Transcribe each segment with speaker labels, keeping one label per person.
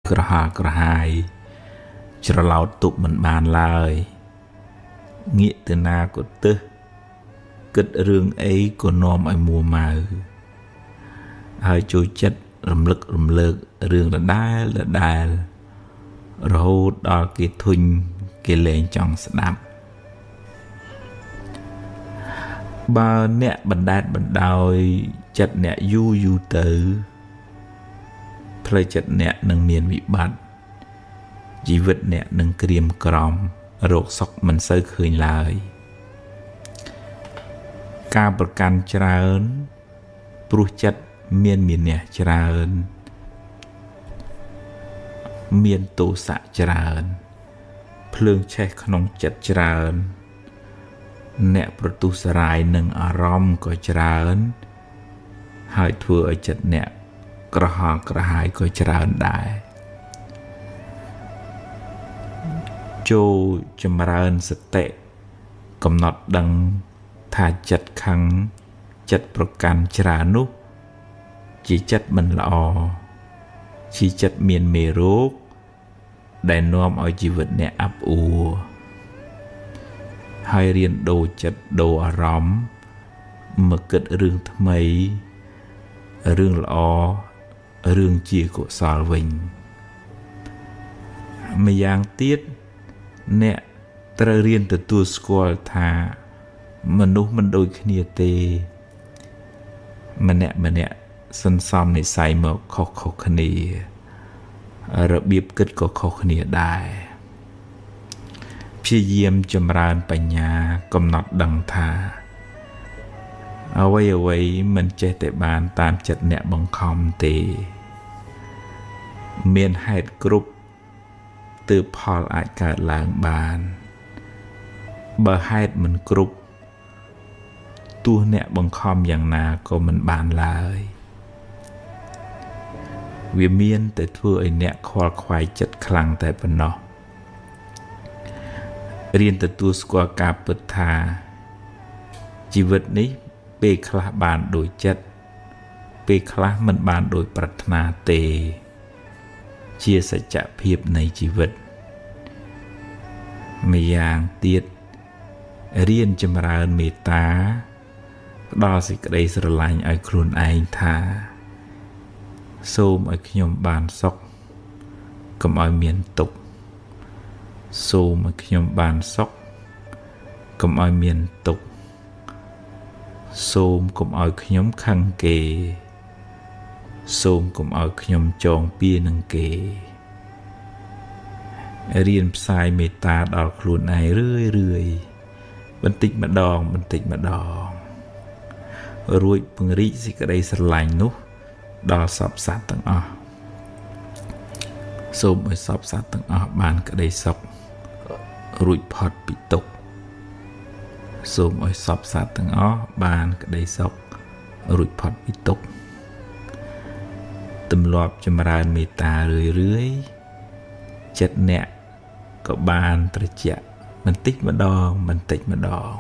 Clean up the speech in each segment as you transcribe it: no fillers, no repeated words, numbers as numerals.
Speaker 1: ក្រហល់ក្រហាយច្រឡោតទប់មិនបានឡើយងាកទៅណាក៏ទឹះគិតរឿងអីក៏នាំឲ្យមួម៉ៅហើយចូលចិត្តរំលឹករំលើករឿងដដែលដដែលរហូតដល់គេធុញគេលែងចង់ស្ដាប់បើអ្នកបណ្ដែតបណ្ដោយចិត្តអ្នកយូរយូរទៅផ្លូវចិត្តអ្នកនឹងមានវិបត្តិជីវិតអ្នកនឹងក្រៀមក្រំរោគសុខមិនសូវឃើញឡើយការប្រកាន់ច្រើនព្រោះចិត្តមានមានះច្រើនមានទោសៈច្រើនភ្លើងឆេះក្នុងចិត្តច្រើនអ្នកប្រទុសរាយនឹងអារម្មណ៍ក៏ច្រើនហើយធ្វើឲ្យចិត្តអ្នកក្រហល់ក្រហាយក៏ច្រើនដែរចូលចម្រើនសតិកំណត់ដឹងថាចិត្តខឹងចិត្តប្រកាន់ច្រើននោះជាចិត្តមិនល្អជាចិត្តមានមេរោគដែលនាំឲ្យជីវិតអ្នកអាប់អួរហើយរៀនដូរចិត្តដូរអារម្មណ៍មកគិតរឿងថ្មីរឿងល្អរឿងជាកុសលវិញម្យ៉ាងទៀតអ្នកត្រូវរៀនទទួលស្គាល់ថាមនុស្សមិនដូចគ្នាទេម្នាក់ម្នាក់សន្សំនិស័យមកខុសៗគ្នារបៀបគិតក៏ខុសគ្នាដែរព្យាយាមចម្រើនបញ្ញាកំណត់ដឹងថាអ្វីអ្វីមិនចេះតែបានតាមចិត្តអ្នកបង្ខំទេមានហេតុគ្រប់ទើបផលអាចកើតឡើងបានបើហេតុមិនគ្រប់ទោះអ្នកបង្ខំយ៉ាងណាក៏មិនបានឡើយវាមានតែធ្វើឲ្យអ្នកខ្វល់ខ្វាយចិត្តខ្លាំងតែប៉ុណ្ណោះរៀនទទួលស្គាល់ការពិតថាជីវិតនេះពេលខ្លះបានដូចចិត្តពេលខ្លះមិនបានដូចប្រាថ្នាទេជាសច្ចភាពនៃជីវិតម្យ៉ាងទៀតរៀនចម្រើនមេត្តាផ្ដល់សេចក្តីស្រឡាញ់ឲ្យខ្លួនឯងថាសូមឲ្យខ្ញុំបានសុខកុំឲ្យមានទុក្ខសូមឲ្យខ្ញុំបានសុខកុំឲ្យមានទុក្ខសូមកុំឲ្យខ្ញុំខឹងគេសូមកុំឲ្យខ្ញុំចងពៀនឹងគេរៀនផ្សាយមេត្តាដល់ខ្លួនឯងរឿយរឿយបន្តិចម្ដងបន្តិចម្ដងរួចពង្រីកសេចក្តីស្រឡាញ់នោះដល់សព្វសត្វទាំងអស់សូមឲ្យសព្វសត្វទាំងអស់បានក្តីសុខរួចផុតពីទុក្ខសូមឲ្យសព្វសត្វទាំងអស់បានក្តីសុខរួចផុតពីទុក្ខទម្លាប់ចម្រើនមេត្តារឿយរឿយចិត្តអ្នកក៏បានត្រជាក់បន្តិចម្ដងបន្តិចម្ដង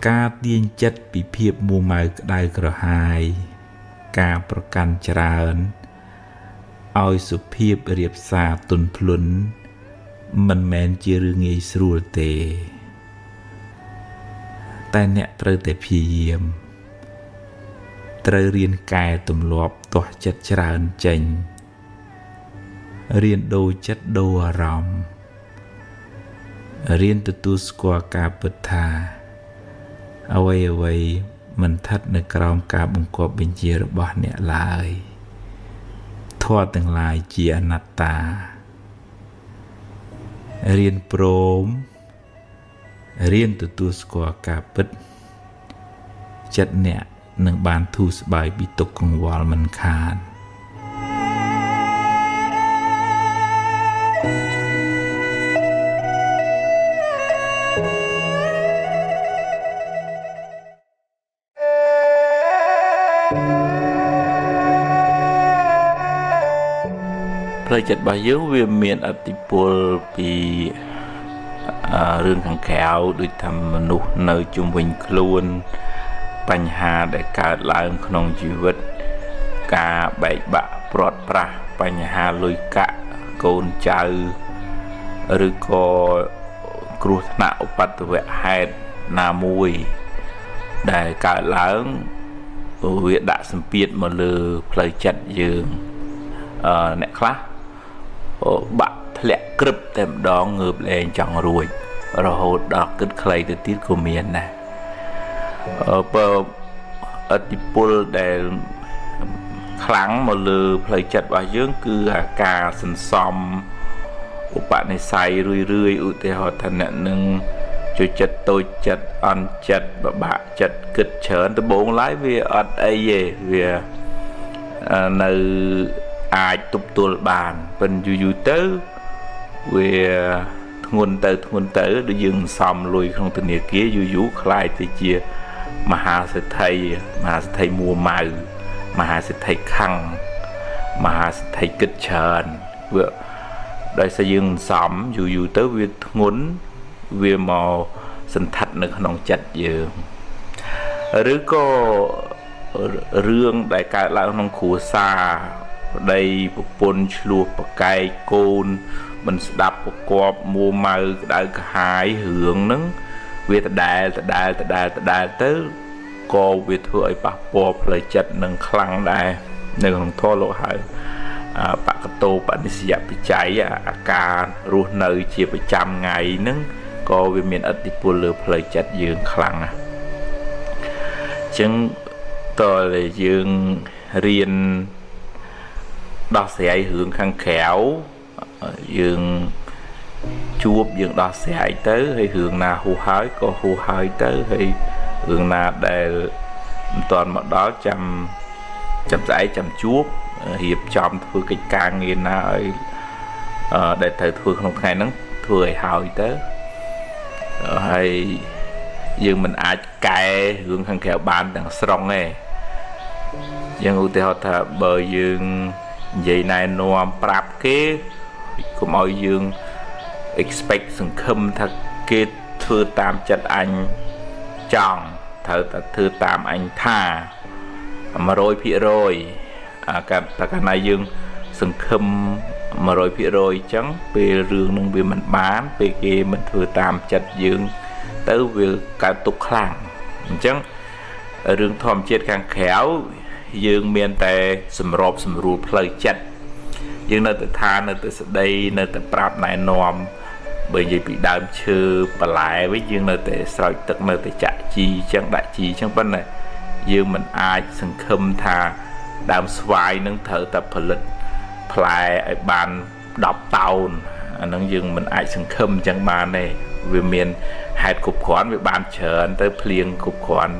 Speaker 1: ការទាញចិត្តពីភាពមួម៉ៅក្តៅក្រហាយការប្រកាន់ច្រើនឲ្យសុភាពរៀបសារទន់ភ្លន់មិនមែនជារឿងងាយស្រួលទេតែអ្នកត្រូវតែព្យាយាមត្រូវរៀនកែទម្លាប់ទាស់ចិត្តច្រើនចេញរៀនដូរចិត្តដូរអារម្មណ៍រៀនទទួលស្គាល់ការពិតថាអ្វីអ្វីមិនស្ថិតនៅក្រោមការបង្គាប់បញ្ជារបស់អ្នកឡើយធម៌ទាំងឡាយជាអនត្តារៀនព្រមរៀនទទួលស្គាល់ការពិតចិត្តអ្នកនឹងបានធូរស្បើយពីទុក្ខកង្វល់មិនខាន
Speaker 2: ផ្លូវចិត្តរបស់យើងវាមានឥទ្ធិពលពីរឿងខាងក្រៅដូចថាមនុស្សនៅជុំវិញខ្លួនបញ្ហាដែលកើតឡើងក្នុងជីវិត ការបែកបាក់ព្រាត់ប្រាសបញ្ហាលុយកាក់កូនចៅឬក៏គ្រោះថ្នាក់ឧបទ្ទវហេតុណាមួយដែលកើតឡើងវាដាក់សម្ពាធមកលើផ្លូវចិត្តយើងអ្នកខ្លះបាក់ធ្លាក់ក្រឹបតែម្ដងងើបលែងចង់រួចរហូតដល់គិតខ្លីទៅទៀតក៏មានដែរបើឥទ្ធិពលដែលខ្លាំងមកលើផ្លូវចិត្តរបស់យើងគឺអាការសន្សំឧបនិស្ស័យរឿយរឿយឧទាហរណ៍ថាអ្នកនឹងចូលចិត្តតូចចិត្តអន់ចិត្តបបាក់ចិត្តគិតច្រើនដំបូងឡើយវាអត់អីទេវានៅអាចទប់ទល់បានប៉ុន្តែយូរយូរទៅវាធ្ងន់ទៅធ្ងន់ទៅដូចយើងសំលុយក្នុងធនាគារយូរយូរក្លាយទៅជាមហាសេដ្ឋីមហាសេដ្ឋីមួម៉ៅមហាសេដ្ឋីខឹងមហាសេដ្ឋីគិតច្រើនវាដោយសារយើងសំយូរយូរទៅវាធ្ងន់វាមកសន្ធិដ្ឋនៅក្នុងចិត្តយើងឬក៏រឿងដែលកើតឡើងក្នុងគ្រួសារប្តីប្រពន្ធឆ្លោះប្រកែកកូនមិនស្ដាប់ប្រកបមួម៉ៅក្តៅក្រហាយរឿងហ្នឹងវាដដែលដដែលដដែលដដែលទៅក៏វាធ្វើឲ្យប៉ះពាល់ផ្លូវចិត្តនឹងខ្លាំងដែរនៅក្នុងធម៌លោកហៅបកតោបនិស្សយបច្ច័យអាការរស់នៅជាប្រចាំថ្ងៃហ្នឹងក៏វាមានឥទ្ធិពលលើផ្លូវចិត្តយើងខ្លាំងណាស់អញ្ចឹងតើយើងរៀនដោះស្រាយរឿងខាងក្រៅយើងជួបយើងដោះស្រាយទៅហើយរឿងណាហួសហើយក៏ហួសហើយទៅហើយរឿងណាដែលមិនទាន់មកដល់ចាំចាំស្អែកចាំជួបរៀបចំធ្វើកិច្ចការងារណាឲ្យដែលត្រូវធ្វើក្នុងថ្ងៃហ្នឹងធ្វើឲ្យហើយទៅហើយយើងមិនអាចកែរឿងខាងក្រៅបានទាំងស្រុងទេយើងឧទាហរណ៍ថាបើយើងនិយាយណែនាំប្រាប់គេកុំឲ្យយើង expect សង្ឃឹមថាគេធ្វើតាមចិត្តអញចង់ត្រូវតែធ្វើតាមអញថា100%អាកាតែកាលណាយើងសង្ឃឹម100%អញ្ចឹងពេលរឿងនឹងវាមិនបានពេលគេមិនធ្វើតាមចិត្តយើងទៅវាកើតទុក្ខខ្លាំងអញ្ចឹងរឿងធម្មជាតិខាងក្រៅយើងមានតែសម្របសម្រួលផ្លូវចិត្តយើងនៅតែថានៅតែស្ដីនៅតែប្រាប់ណែនាំបើនិយាយពីដើមឈើបន្លែវិញយើងនៅតែស្រោចទឹកនៅតែចាក់ជីអញ្ចឹងដាក់ជីអញ្ចឹងប៉ុន្តែយើងមិនអាចសង្ឃឹមថាដើមស្វាយនឹងត្រូវតែផលិតផ្លែឲ្យបាន10តោនអានឹងយើងមិនអាចសង្ឃឹមអញ្ចឹងបានទេវាមានហេតុគ្រប់គ្រាន់វាបានច្រើនទៅភ្លៀងគ្រប់គ្រាន់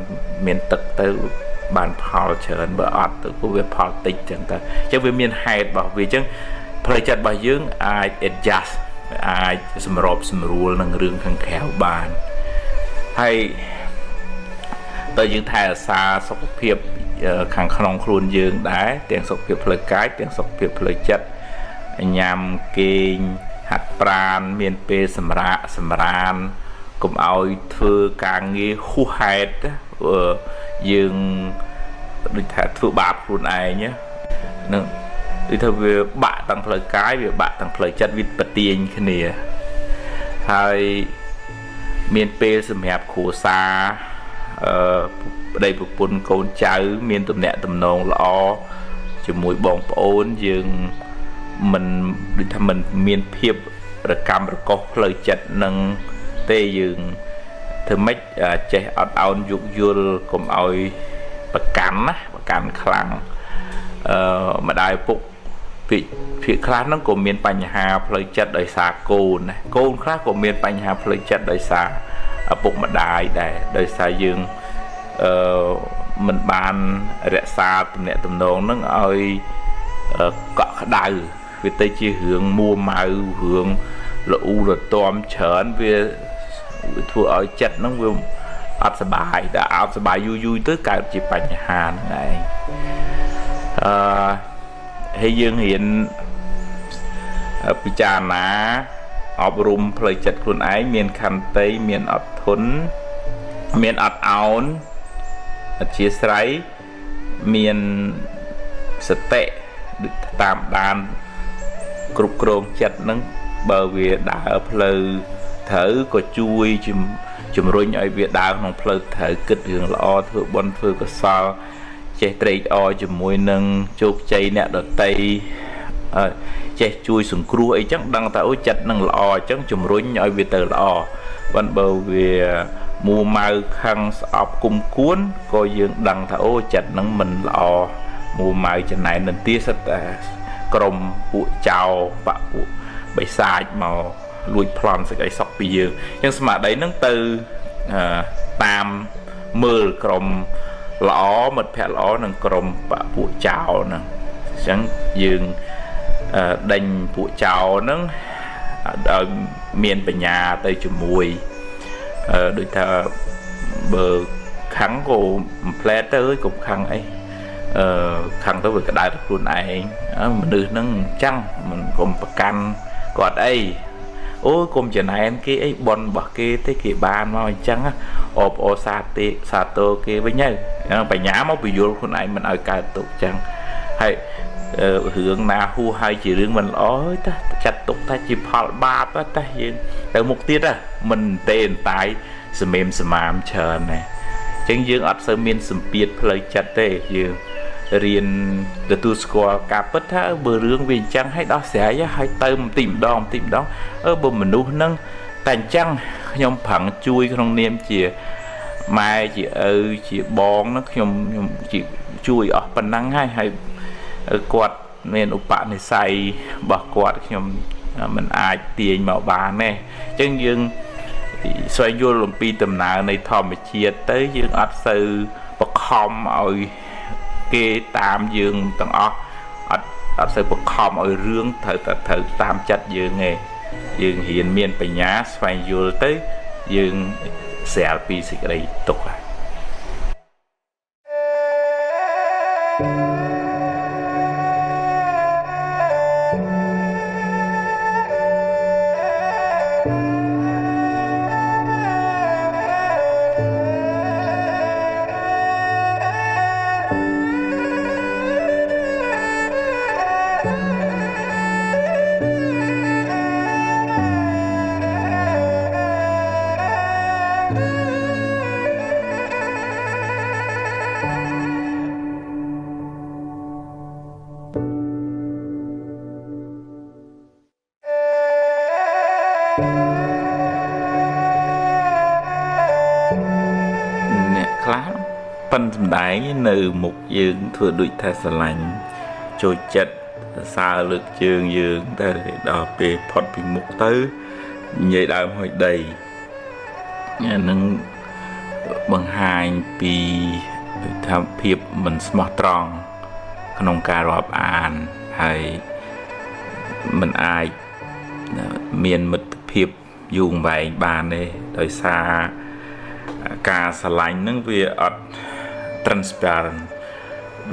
Speaker 2: មានទឹកទៅបានផលច្រើនបើអត់ទៅក៏វាផលតិចចឹងទៅអញ្ចឹងវាមានហេតុរបស់វាអញ្ចឹងផ្លូវចិត្តរបស់យើងអាច adjust អាចសម្របសម្រួលនឹងរឿងខាងក្រៅបានហើយតើយើងថែរក្សាសុខភាពខាងក្នុងខ្លួនយើងដែរទាំងសុខភាពផ្លូវកាយទាំងសុខភាពផ្លូវចិត្តញ៉ាំគេងហាត់ប្រាណមានពេលសម្រាកសម្រានកុំឲ្យធ្វើការងារហួសហេតុយើងដូចថាធ្វើបាបខ្លួនឯងនឹងដូចថាវាបាក់ទាំងផ្លូវកាយវាបាក់ទាំងផ្លូវចិត្តវាប្រទៀងគ្នាហើយមានពេលសម្រាប់គ្រួសារអឺប្តីប្រពន្ធកូនចៅមានទំនាក់ទំនងល្អជាមួយបងប្អូនយើងមិនដូចថាមិនមានភាពរកម្មរកុសផ្លូវចិត្តនឹងទេយើងធ្វើម៉េចចេះអត់ឱនយោគយល់កុំឲ្យប្រកាន់ណាប្រកាន់ខ្លាំងអឺម្ដាយឪពុកភាគភាគខ្លះហ្នឹងក៏មានបញ្ហាផ្លូវចិត្តដោយសារកូនណាកូនខ្លះក៏មានបញ្ហាផ្លូវចិត្តដោយសារឪពុកម្ដាយដែរដោយសារយើងអឺមិនបានរក្សាទំនាក់ទំនងហ្នឹងឲ្យកក់ក្ដៅវាទៅជារឿងមួម៉ៅរឿងលូលទាំច្រើនវាធ្វើឲ្យចិត្តហ្នឹងវាអត់សប្បាយតែអត់សប្បាយយូរយូរទៅកើតជាបញ្ហាហ្នឹងឯងអឺហើយយើងរៀនពិចារណាអប់រំផ្លូវចិត្តខ្លួនឯងមានខន្តីមានអត់ធន់មានអត់ឱនអធិស្ស្រ័យមាន សតិដូចតាមដានគ្រប់គ្រងចិត្តហ្នឹងបើវាដើរផ្លូវត្រូវក៏ជួយជំរុញឲ្យវាដើរក្នុងផ្លូវត្រូវគិតរឿងល្អធ្វើបុណ្យធ្វើកុសលចេះត្រេកអរជាមួយនឹងជោគជ័យអ្នកដតីចេះជួយសង្គ្រោះអីចឹងដឹងថាអូចិត្តនឹងល្អអញ្ចឹងជំរុញឲ្យវាទៅល្អប៉ុន្តែបើវាមួម៉ៅខឹងស្អប់គុំគួនក៏យើងដឹងថាអូចិត្តនឹងមិនល្អមួម៉ៅចំណែននន្ទាសិតតែក្រុមពួកចៅបពួកបិសាចមកលួចប្លន់សេចក្តីសុខពីយើងអញ្ចឹងស្មារតីនឹងទៅតាមមើលក្រុមល្អមិត្តភក្តិល្អនិងក្រុមបពួកចៅហ្នឹងអញ្ចឹងយើងដេញពួកចៅហ្នឹងឲ្យមានបញ្ញាទៅជាមួយដូចថាបើខឹងក៏មិនផ្លែតទៅអើយកុំខឹងអីខឹងទៅវាក្តៅទៅខ្លួនឯងមនុស្សហ្នឹងអញ្ចឹងមិនកុំប្រកាន់គាត់អីអូយកុំចំណែនគេអីប៉ុនរបស់គេទេគេបានមកអញ្ចឹងអបអសាទេសាទរគេវិញទៅបញ្ញាមកពយល់ខ្លួនឯងមិនឲ្យកើតទុកអញ្ចឹងហើយរឿងណាហួសហើយជារឿងមិនល្អតាចាត់ទុកថាជាផលបាបតាយើងទៅមុខទៀតមិនទេអន្តាយសមេមសមាមច្រើនដែរអញ្ចឹងយើងអត់សូវមានសម្ពាធផ្លូវចិត្តទេយើងរៀនទទួលស្គាល់ការពិតថាបើរឿងវាអញ្ចឹងហើយដោះស្រាយហើយទៅបន្តិចម្ដងបន្តិចម្ដងបើមនុស្សហ្នឹងតែអញ្ចឹងខ្ញុំប្រឹងជួយក្នុងនាមជាម៉ែជាឪជាបងហ្នឹងខ្ញុំជួយអស់ប៉ុណ្ណឹងហើយហើយគាត់មានឧបនិស្ស័យរបស់គាត់ខ្ញុំមិនអាចទាញមកបានទេអញ្ចឹងយើងស្វែងយល់អំពីដំណើរនៃធម្មជាតិទៅយើងអត់សូវបខំឲ្យគេតាមយើងទាំងអស់អត់សូវបខំឲ្យរឿងត្រូវតែត្រូវតាមចិត្តយើងទេយើងរៀនមានបញ្ញាស្វែងយល់ទៅយើងស្រាលពីសេចក្តីទុក្ខ។ អ្នកខ្លះប៉ិនសម្ដែងនៅមុខយើងធ្វើដូចថាស្រឡាញ់ចូលចិត្តសរសើរលើកជើងយើងតែដល់ពេលផុតពីមុខទៅនិយាយដើមហុយដីអានឹងបង្ហាញពីថាភាពមិនស្មោះត្រង់ក្នុងការរាប់អានហើយមិនអាចមានមិត្តភាពយូរអង្វែងបានទេដោយសារការស្រឡាញ់ហ្នឹងវាអត់ transparent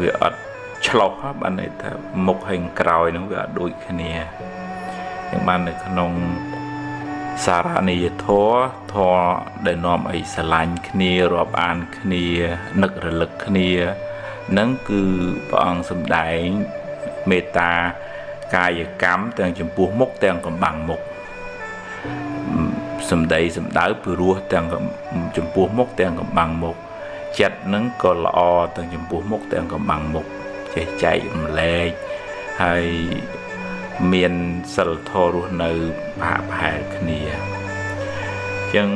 Speaker 2: វាអត់ឆ្លុះបានន័យថាមុខហើយក្រោយហ្នឹងវាអត់ដូចគ្នាយ៉ាងបាននៅក្នុងសារនីយធម៌ធម៌ដែលនាំឲ្យស្រឡាញ់គ្នារាប់អានគ្នានឹករលឹកគ្នាហ្នឹងគឺព្រះអង្គសម្ដែងមេត្តាកាយកម្មទាំងចំពោះមុខទាំងកំបាំងមុខសម្ដីសម្ដៅពិរោះទាំងចំពោះមុខទាំងកំបាំងមុខចិត្តហ្នឹងក៏ល្អទាំងចំពោះមុខទាំងកំបាំងមុខចេះចែករំលែកហើយមានសិលធម៌រស់នៅប្រហាក់ប្រហែលគ្នាអញ្ចឹង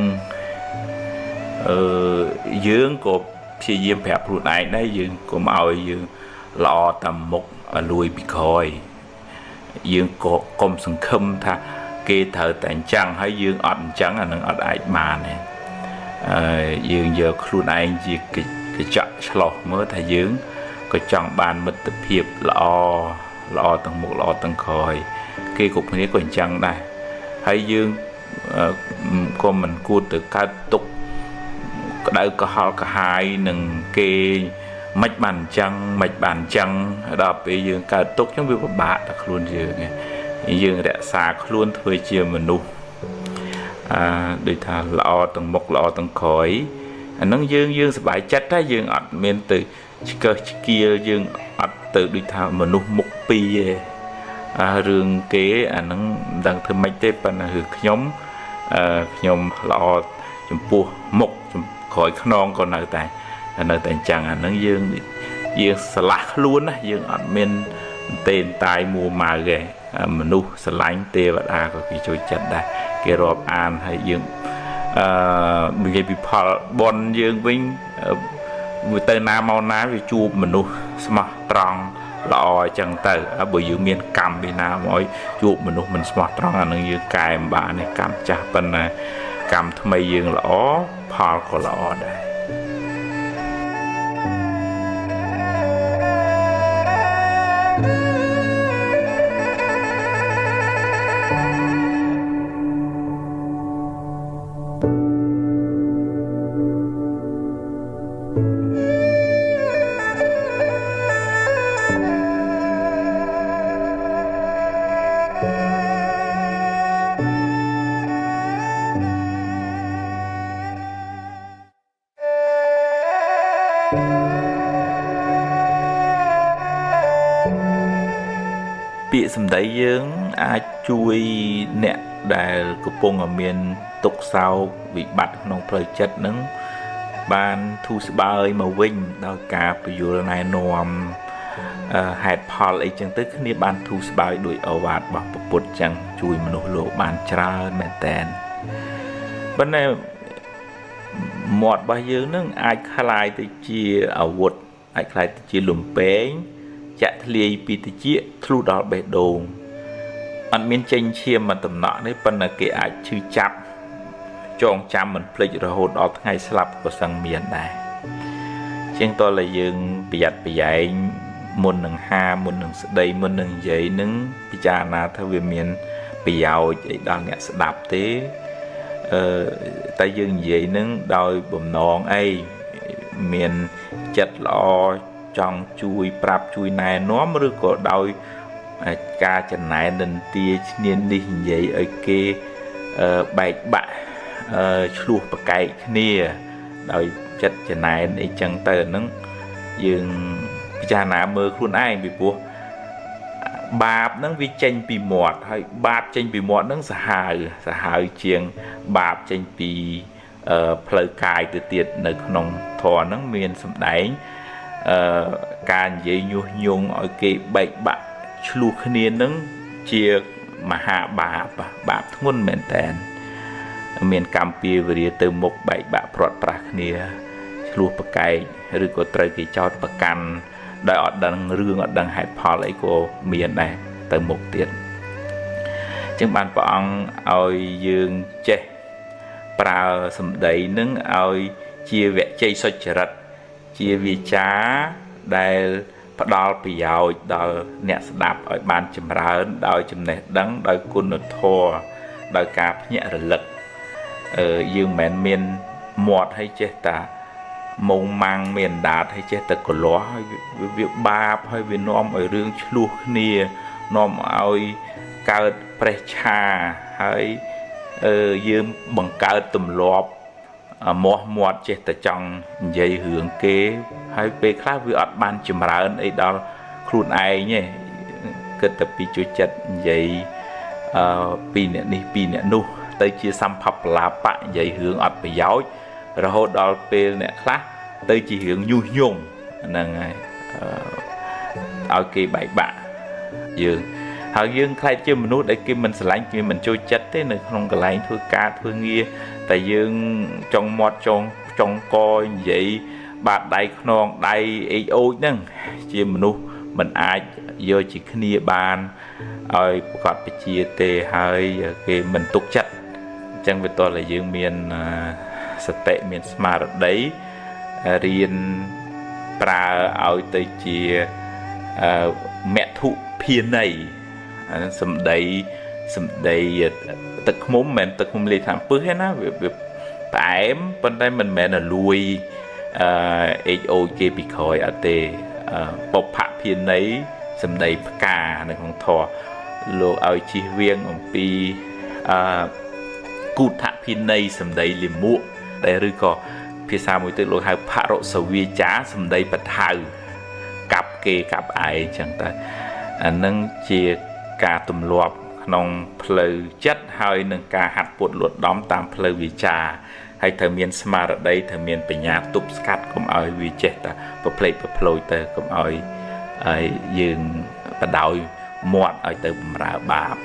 Speaker 2: យើងក៏ព្យាយាមប្រាប់ខ្លួនឯងដែរយើងកុំឲ្យយើងល្អតាមមុខលួយពីក្រោយយើងក៏កុំសង្ឃឹមថាគេត្រូវតែអញ្ចឹងហើយយើងអត់អញ្ចឹងអានឹងអត់អាចបានទេយើងយកខ្លួនឯងជាកញ្ចក់ឆ្លោះមើលថាយើងក៏ចង់បានមិត្តភាពល្អល្អទាំងមុខល្អទាំងក្រោយគេគ្រប់គ្នាក៏អញ្ចឹងដែរហើយយើងក៏មិនគួរទៅកើតទុកក្តៅក្រហល់ក្រហាយនឹងគេមិនបានអញ្ចឹងមិនបានអញ្ចឹងដល់ពេលយើងកើតទុកអញ្ចឹងវាពិបាកដល់ខ្លួនយើងយើងរក្សាខ្លួនធ្វើជាមនុស្សដូចថាល្អទាំងមុខល្អទាំងក្រោយអាហ្នឹងយើងសប្បាយចិត្តដែរយើងអត់មានទៅឆ្កឹះឆ្កៀលយើងអត់ ត់ទៅដូចថាមនុស្សមុខពីរទេរឿងគេអាហ្នឹងមិនដឹងធ្វើម៉េចទេប៉ុន្តែរឿងខ្ញុំខ្ញុំល្អចំពោះមុខក្រោយខ្នងក៏នៅតែអញ្ចឹងអាហ្នឹងយើងស្រឡះខ្លួនណាយើងអត់មានទេតាយមួម៉ៅទេមនុស្សស្រឡាញ់ទេវតាក៏គេចូលចិត្តដែរគេរាប់អានហើយយើងនិយាយពីផលបុណ្យយើងវិញវាទៅណាមកណាវាជួបមនុស្សស្មោះត្រង់ល្អអញ្ចឹងទៅបើយើងមានកម្មពីណាមកឲ្យជួបមនុស្សមិនស្មោះត្រង់អានឹងយើងកែមិនបានទេកម្មចាស់ប៉ុន្តែកម្មថ្មីយើងល្អផលក៏ល្អដែរពាក្យសម្ដីយើងអាចជួយអ្នកដែលកំពុងមានទុក្ខសោកវិបត្តិក្នុងផ្លូវចិត្តនឹងបានធូរស្បើយមកវិញដោយការពយល់ណែនាំហេតុផលអីចឹងទៅគ្នាបានធូរស្បើយដោយឱវាទរបស់ព្រះពុទ្ធចឹងជួយមនុស្សលោកបានច្រើនមែនតែនប៉ុន្តែមាត់របស់យើងនឹងអាចក្លាយទៅជាអាវុធអាចក្លាយទៅជាលំពែងចាក់ធ្លាយពីតិចធ្លុះដល់បេះដូងអត់មានចេញឈាមមកតំណក់នេះប៉ុន្តែគេអាចឈឺចាប់ចងចាំមិនភ្លេចរហូតដល់ថ្ងៃស្លាប់ក៏សឹងមានដែរជាងតើយើងប្រយ័ត្នប្រយែងមុននឹងហាមុននឹងស្ដីមុននឹងនិយាយនឹងពិចារណាថាវាមានប្រយោជន៍អីដល់អ្នកស្ដាប់ទេតែយើងនិយាយនឹងដោយបំណងអីមានចិត្តល្អចង់ជួយប្រាប់ជួយណែនាំឬក៏ដោយការចំណែននិន្ទាឈ្នាននេះនិយាយឲ្យគេបែកបាក់ឆ្លោះប្រកែកគ្នាដោយចិត្តចំណែនអីចឹងទៅហ្នឹងយើងពិចារណាមើលខ្លួនឯងពីព្រោះបាបហ្នឹងវាចេញពីមាត់ហើយបាបចេញពីមាត់ហ្នឹងសាហាវជាងបាបចេញពីផ្លូវកាយទៅទៀតនៅក្នុងធម៌ហ្នឹងមានសម្ដែងការនិយាយញុះញង់ឲ្យគេបែកបាក់ឆ្លោះគ្នានឹងជាមហាបាបបាបធ្ងន់មែនតើមានកម្មពៀវរាទៅមុខបែកបាក់ព្រាត់ប្រាសគ្នាឆ្លោះប្រកែកឬក៏ត្រូវគេចោទប្រកាន់ដោយអត់ដឹងរឿងអត់ដឹងហេតុផលអីក៏មានដែរទៅមុខទៀតអញ្ចឹងបានព្រះអង្គឲ្យយើងចេះប្រើសម្ដីនឹងឲ្យជាវជ័យសុចរិតជាវាចាដែលផ្ដល់ប្រយោជន៍ដល់អ្នកស្ដាប់ឲ្យបានចម្រើនដោយចំណេះដឹងដោយគុណធម៌ដោយការភ្ញាក់រលឹកយើងមិនមែនមានមាត់ឲ្យចេះតាមងម៉ាំងមានដាតឲ្យចេះតែកលាស់ហើយវាបាបហើយវានាំឲ្យរឿងឆ្លោះគ្នានាំឲ្យកើតប្រេះឆាហើយយើងបង្កើតទម្លាប់មាស់មាត់ចេះតែចង់និយាយរឿងគេហើយពេលខ្លះវាអត់បានចម្រើនអីដល់ខ្លួនឯងទេគិតតែពីជួយចិត្តនិយាយពីអ្នកនេះពីអ្នកនោះទៅជាសម្ភពលាបៈនិយាយរឿងអត់ប្រយោជន៍រហូតដល់ពេលអ្នកខ្លះទៅជារឿងញុះញង់ហ្នឹងហើយឲ្យគេបែកបាក់យើងហើយយើងខ្លាចជាមនុស្សដែលគេមិនស្រឡាញ់គេមិនចូលចិត្តទេនៅក្នុងកន្លែងធ្វើការធ្វើងារតែយើងចង់មាត់ចង់កនិយាយបាតដៃខ្នងដៃអេកអូចហ្នឹងជាមនុស្សមិនអាចយកជាគ្នាបានឲ្យប្រកបពជាទេហើយគេមិនទុកចិត្តអញ្ចឹងវាតើយើងមានសតិមានស្មារតីរៀនប្រើឲ្យទៅជាមធុភាន័យអានឹងសម្ដីទឹកឃ្មុំមិនមែនទឹកឃ្មុំលាយថ្នាំពឹសទេណាវាផ្អែមប៉ុន្តែមិនមែនលួយអេកអូចគេពីក្រោយអត់ទេបុព្វភាន័យសម្ដីផ្កានៅក្នុងធម៌លោកឲ្យជិះវៀងអំពីគូថភាន័យសម្ដីលាមកដែលឬក៏ភាសាមួយទៀតលោកហៅផរុសវាចាសម្ដីបថៅកាប់ គេកាប់ឯងចឹងទៅអានឹងជាការទម្លាប់ក្នុងផ្លូវចិត្តហើយនឹងការហាត់ពត់លួតដំតាមផ្លូវវាចាហើយត្រូវមានស្មារតីត្រូវមានបញ្ញាទប់ស្កាត់កុំឲ្យវាចេះតែប្រផ្លេកប្រផ្លោចទៅកុំឲ្យយើងបដោយមាត់ឲ្យទៅបំរើបាប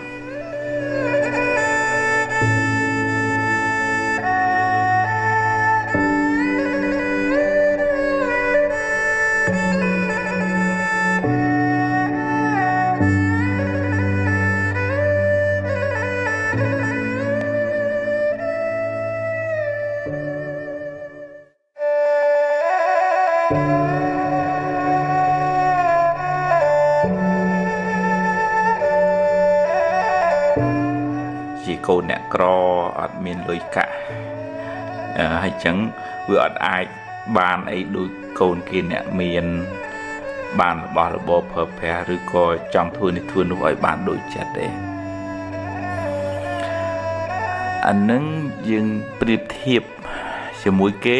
Speaker 2: ជាកូនអ្នកក្រអត់មានលុយកាក់ហើយចឹងវាអត់អាចបានអីដូចកូនគេអ្នកមានបានរបស់របរប្រើប្រាស់ឬក៏ចង់ធ្វើនេះធ្វើនោះឲ្យបានដូចចិត្តទេអានឹងយើងប្រៀបធៀបជាមួយគេ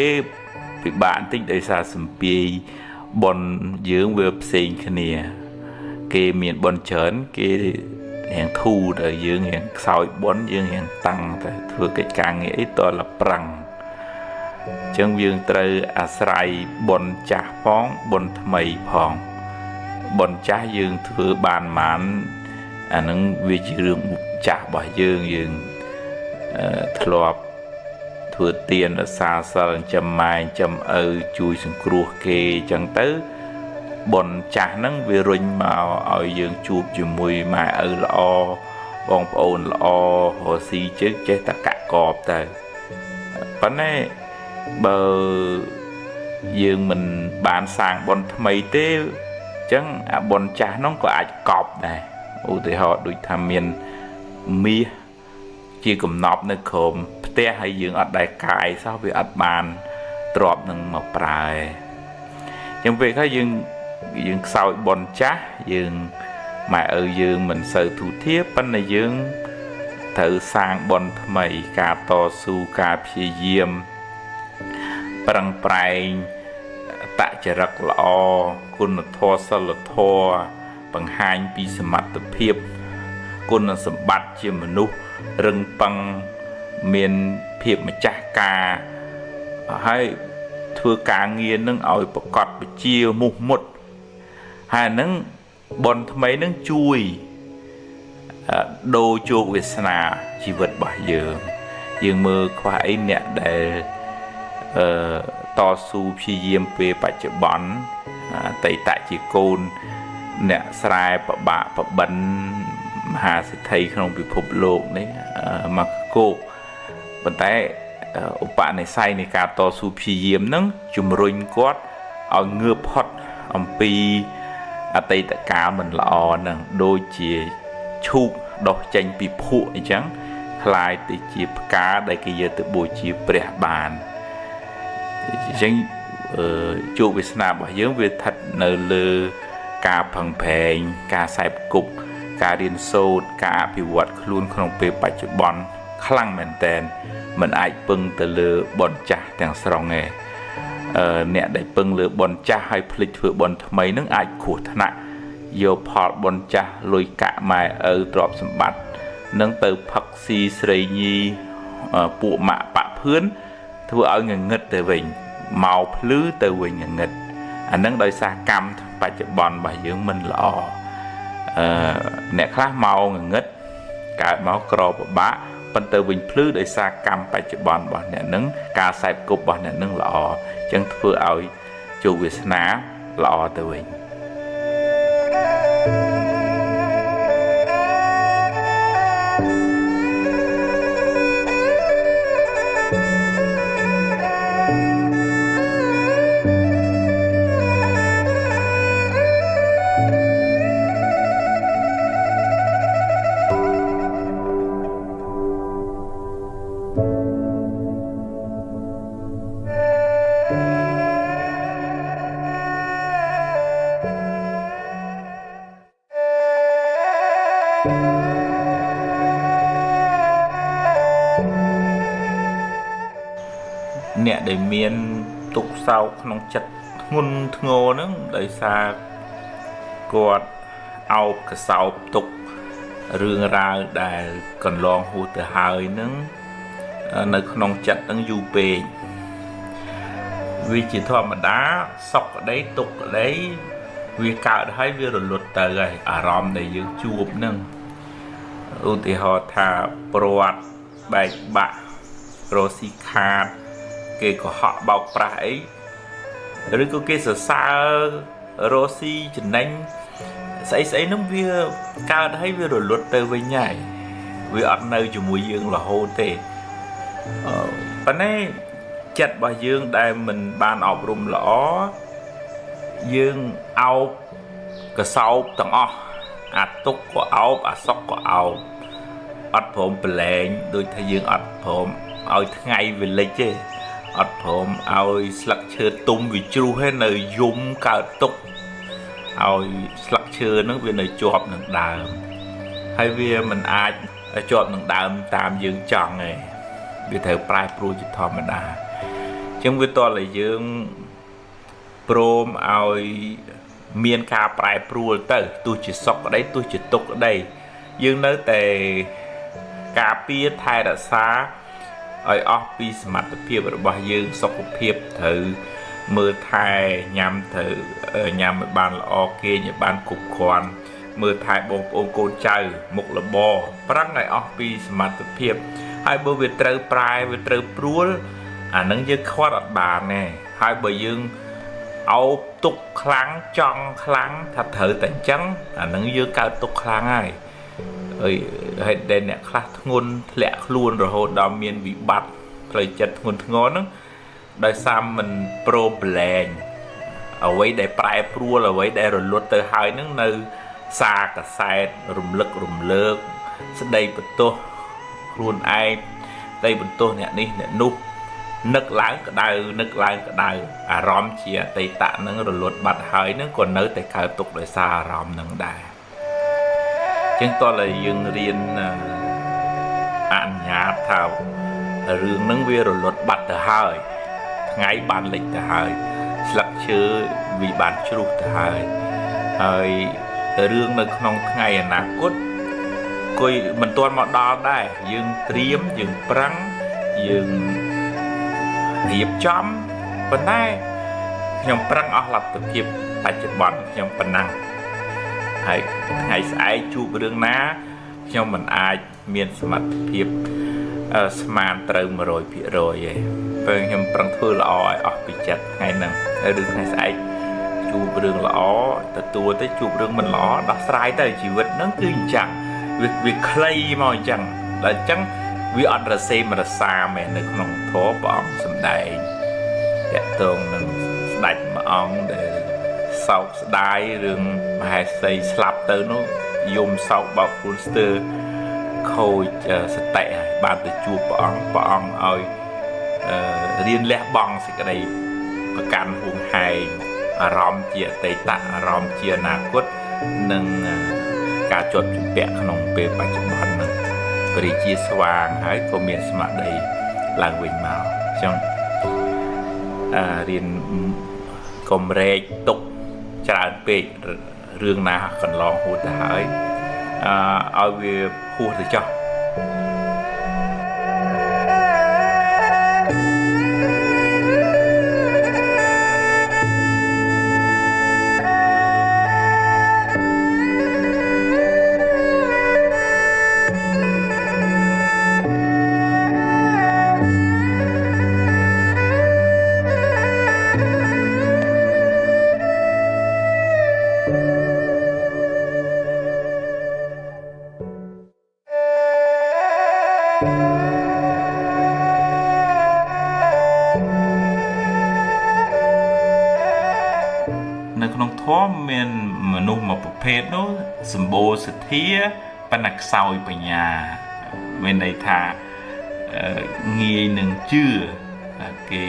Speaker 2: ពិបាកបន្តិចដោយសារសម្ពាយបុណ្យយើងវាផ្សេងគ្នាគេមានបុណ្យច្រើនគេរៀងធូរទៅយើងរៀងខ្សោយបុណ្យយើងរៀងតាំងទៅធ្វើកិច្ចការងារអីតលប្រឹងអញ្ចឹងយើងត្រូវអាស្រ័យបុណ្យចាស់ផងបុណ្យថ្មីផងបុណ្យចាស់យើងធ្វើបានប៉ុន្មានអានឹងវាជារឿងចាស់របស់យើងយើងធ្លាប់ធ្វើទានរក្សាសិលចិញ្ចឹមម៉ែចិញ្ចឹមឪជួយសង្គ្រោះគេអញ្ចឹងទៅបុណ្យចាស់ហ្នឹងវារុញមកឲ្យយើងជួបជាមួយម៉ែឪល្អបងប្អូនល្អរស់ស៊ីជើងចេះតែកាក់កបទៅប៉ុន្តែបើយើងមិនបានសាងបុណ្យថ្មីទេអញ្ចឹងអាបុណ្យចាស់ហ្នឹងក៏អាចកប់ដែរឧទាហរណ៍ដូចថាមានមាសជាកំណប់នៅក្រោមផ្ទះហើយយើងអត់ដែលកាយសោះវាអត់បានទ្របនឹងមកប្រើឯងអញ្ចឹងពេលខ្លះយើងខ្សោយបុណ្យចាស់យើងម៉ែឪយើងមិនសូវទូធាប៉ុន្តែយើងត្រូវសាងបុណ្យថ្មីការតស៊ូការព្យាយាមប្រឹងប្រែងតចរិតល្អគុណធម៌សិលធម៌បង្ហាញពីសមត្ថភាពគុណសម្បត្តិជាមនុស្សរឹងប៉ឹងមានភាពម្ចាស់ការហើយធ្វើការងារនឹងឲ្យប្រកបវិជ្ជាមុះមុតហើយហ្នឹងបុណ្យថ្មីហ្នឹងជួយដូរជោគវាសនាជីវិតរបស់យើងយើងមើលខ្វះអីអ្នកដែលតស៊ូព្យាយាមពេលបច្ចុប្បន្នអតីតជាកូនអ្នកស្រែប្របាក់ប្របិនមហាសេដ្ឋីក្នុងពិភពលោកនេះមកគោកប៉ុន្តែឧបនិស្ស័យនៃការតស៊ូព្យាយាមហ្នឹងជំរុញគាត់ឲ្យងើបផុតអំពីអតីតកាលមិនល្អហ្នឹងដូចជាឈូកដុះចេញពីភក់អញ្ចឹងក្លាយទៅជាផ្កាដែលគេយកទៅបូជាព្រះបានអញ្ចឹងជោគវាសនារបស់យើងវាស្ថិតនៅលើការប្រឹងប្រែងការខ្សែគប់ការរៀនសូត្រការអភិវឌ្ឍខ្លួនក្នុងពេលបច្ចុប្បន្នខ្លាំងមែនទែនមិនអាចពឹងទៅលើបុណ្យចាស់ទាំងស្រុងទេអ្នកដែលពឹងលើបុណ្យចាស់ហើយភ្លេចធ្វើបុណ្យថ្មីនឹងអាចគ្រោះថ្នាក់យកផលបុណ្យចាស់លុយកាក់ម៉ែឪទ្រព្យសម្បត្តិនឹងទៅផឹកស៊ីស្រីញីពួកម៉ាក់បាក់ភឿនធ្វើឲ្យងងឹតទៅវិញមកភ្លឺទៅវិញងងឹតអានឹងដោយសារកម្មបច្ចុប្បន្នរបស់យើងមិនល្អអ្នកខ្លះមកងងឹតកើតមកក្រពិបាកប៉ុន្តែវិញភ្លឺដោយសារកម្មបច្ចុប្បន្នរបស់អ្នកនឹងការខ្សែគប់របស់អ្នកនឹងល្អអញ្ចឹងធ្វើឲ្យជោគវាសនាល្អទៅវិញអ្នកដែលមានទុក្ខសោកក្នុងចិត្តធ្ងន់ធ្ងរហ្នឹងដោយសារ គាត់អោបកសោបទុករឿងរ៉ាវដែលកន្លងហួសទៅហើយនឹងនៅក្នុងចិត្តនឹងយូរពេកវាជាធម្មតាសុខក្តីទុក្ខក្តីវាកើតហើយវារលត់ទៅហើយអារម្មណ៍ដែលយើងជួបនឹងឧទាហរណ៍ថាព្រាត់បែកបាក់រស់ស៊ីខាតគេកុហកបោកប្រាស់អីឬក៏គេសរសើររស់ស៊ីចំណេញស្អីស្អីនោះវាកើតហើយវារលត់ទៅវិញហើយវាអត់នៅជាមួយយើងរហូតទេប៉ុន្តែចិត្តរបស់យើងដែលមិនបានអប់រំល្អយើងអោបកសោបទាំងអស់អាទុក្ខក៏អោបអាសុខក៏អោបអត់ព្រមប្រឡែងដូចថាយើងអត់ព្រមឲ្យថ្ងៃវាលិចទេអត់ព្រមឲ្យស្លឹកឈើទុំវាជ្រុះទេនៅយំកើតទុក្ខឲ្យស្លឹកឈើហ្នឹងវានៅជាប់នឹងដើមហើយវាមិនអាចជាប់នឹងដើមតាមយើងចង់ទេវាត្រូវប្រែប្រួលជាធម្មតាអញ្ចឹងវាតើឲ្យយើងព្រមឲ្យមានការប្រែប្រួលទៅទោះជាសុខក្តីទោះជាទុក្ខក្តីយើងនៅតែការពារថែរក្សាឲ្យអស់ពីសមត្ថភាពរបស់យើងសុខភាពត្រូវមើលថែញ៉ាំត្រូវញ៉ាំឲ្យបានល្អគេងឲ្យបានគ្រប់គ្រាន់មើលថែបងប្អូនកូនចៅមុខរបរប្រឹងឲ្យអស់ពីសមត្ថភាពហើយបើវាត្រូវប្រែវាត្រូវព្រួលអានឹងយើងខ្វាត់អត់បានទេហើយបើយើងអោបទុកខ្លាំងចង់ខ្លាំងថាត្រូវតែអញ្ចឹងអានឹងយើងកើតទុកខ្លាំងហើយហើយដែលអ្នកខ្លះធ្ងន់ធ្លាក់ខ្លួនរហូតដល់មានវិបត្តិផ្លូវចិត្តធ្ងន់ធ្ងរហ្នឹងដោយសារមិនព្រមប្រឡែងអ្វីដែលប្រែប្រួលអ្វីដែលរលត់ទៅហើយហ្នឹងនៅសារកសែតរំលឹករំលើកស្ដីបន្ទោសខ្លួនឯងស្ដីបន្ទោសអ្នកនេះអ្នកនោះនឹកឡើងក្តៅនឹកឡើងក្តៅអារម្មណ៍ជាអតីតហ្នឹងរលត់បាត់ហើយហ្នឹងក៏នៅតែកើតទុកដោយសារអារម្មណ៍ហ្នឹងដែរចឹងតោះតែយើងរៀនអនុញ្ញាតថារឿងហ្នឹងវារលត់បាត់ទៅហើយថ្ងៃបានលិចទៅហើយស្លឹកឈើវាបានជ្រុះទៅហើយហើយរឿងនៅក្នុងថ្ងៃអនាគតគួយមិនទាន់មកដល់ដែរយើងត្រៀមយើងប្រឹងយើងរៀបចំប៉ុន្តែខ្ញុំប្រឹងអស់លទ្ធភាពបច្ចុប្បន្នខ្ញុំប៉ុណ្ណឹងហើយថ្ងៃស្អែកជួបរឿងណាខ្ញុំមិនអាចមានសមត្ថភាពស្មានត្រូវ 100% ទេពេលខ្ញុំប្រឹងធ្វើល្អឲ្យអស់ពីចិត្តថ្ងៃហ្នឹងឬថ្ងៃស្អែកជួបរឿងល្អទទួលទៅជួបរឿងមិនល្អដោះស្រាយទៅជីវិតហ្នឹងគឺអញ្ចឹងវាខ្លីមកអញ្ចឹងដល់អញ្ចឹងវាអត់រសេមរសាមែននៅក្នុងធម៌ព្រះអង្គសម្ដែងតកតងនឹងស្ដេចមួយអង្គដែលសោកស្ដាយរឿងមហេសីស្លាប់ទៅនោះយំសោកបោកខ្លួនស្ទើរខូចសតិហើយបានទៅជួបព្រះអង្គព្រះអង្គឲ្យរៀនលះបង់សេចក្តីប្រកាន់ហួងហែងអារម្មណ៍ជាអតីតអារម្មណ៍ជាអនាគតនិងការជាប់ជំពាក់ក្នុងពេលបច្ចុប្បន្ននឹងព្រះរាជាស្វាងហើយក៏មានស្មារតីឡើងវិញមកអញ្ចឹងរៀនកុំរែកទុកច្រើនពេករឿងណាកន្លងហួសទៅហើយឲ្យវាហួសទៅចោះនៅក្នុងធម៌មានមនុស្សមួយប្រភេទនោះសម្បូរសទ្ធាប៉ុន្តែខ្សោយបញ្ញាមានន័យថាងាយនឹងជឿគេ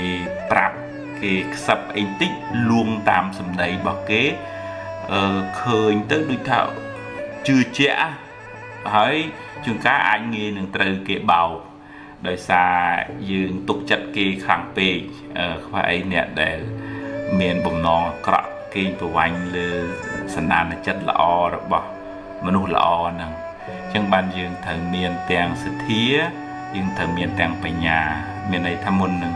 Speaker 2: ប្រាប់គេខ្សឹបអីតិចលួងតាមសម្ដីរបស់គេឃើញទៅដូចថាជឿជាក់ហើយជួនកាលអាចងាយនឹងត្រូវគេបោកដោយសារយើងទុកចិត្តគេខ្លាំងពេកខ្វះអីអ្នកដែលមានបំណងអាក្រក់ កេងប្រវ័ញ្ចលើសន្តានចិត្តល្អរបស់មនុស្សល្អហ្នឹងអញ្ចឹងបានយើងត្រូវមានទាំងសទ្ធាយើងត្រូវមានទាំងបញ្ញាមានន័យថាមុននឹង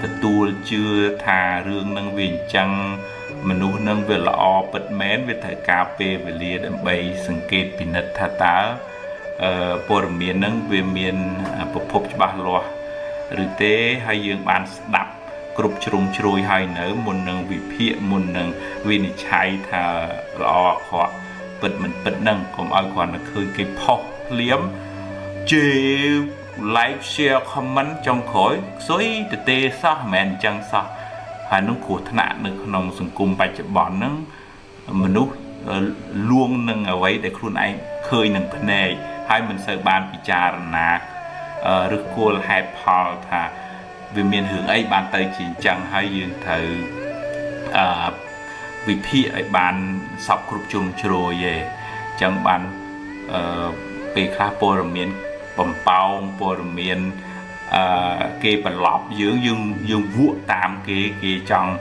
Speaker 2: ទទួលជឿថារឿងនឹងវាអញ្ចឹងមនុស្សនឹងវាល្អពិតមែនវាត្រូវការពេលវេលាដើម្បីសង្កេតពិនិត្យថាតើព័ត៌មាននឹងវាមានប្រភពច្បាស់លាស់ឬទេហើយយើងបានស្ដាប់គ្រប់ជ្រុងជ្រោយហើយនៅមុននឹងវិភាគមុននឹងវិនិច្ឆ័យថាល្អអាក្រក់ពិតមិនពិតនឹងកុំឲ្យគ្រាន់តែឃើញគេផុសភ្លាមជេរ like share comment ចុងក្រោយខ្សុយទៅទេសោះមិនមែនអញ្ចឹងសោះហើយនឹងគ្រោះថ្នាក់នៅក្នុងសង្គមបច្ចុប្បន្នហ្នឹងមនុស្សលួងនឹងអ្វីដែលខ្លួនឯងឃើញនឹងភ្នែកហើយមិនសូវបានពិចារណាឬគល់ហេតុផលថាវាមានរឿងអីបានទៅជាអញ្ចឹងហើយយើងត្រូវអឺវិភាគឲ្យបានសពគ្រប់ជ្រុងជ្រោយឯងអញ្ចឹងបានអឺពេលខ្លះព័ត៌មានបំប៉ោងព័ត៌មានគេបន្លប់យើងយើងវក់តាមគេគេចង់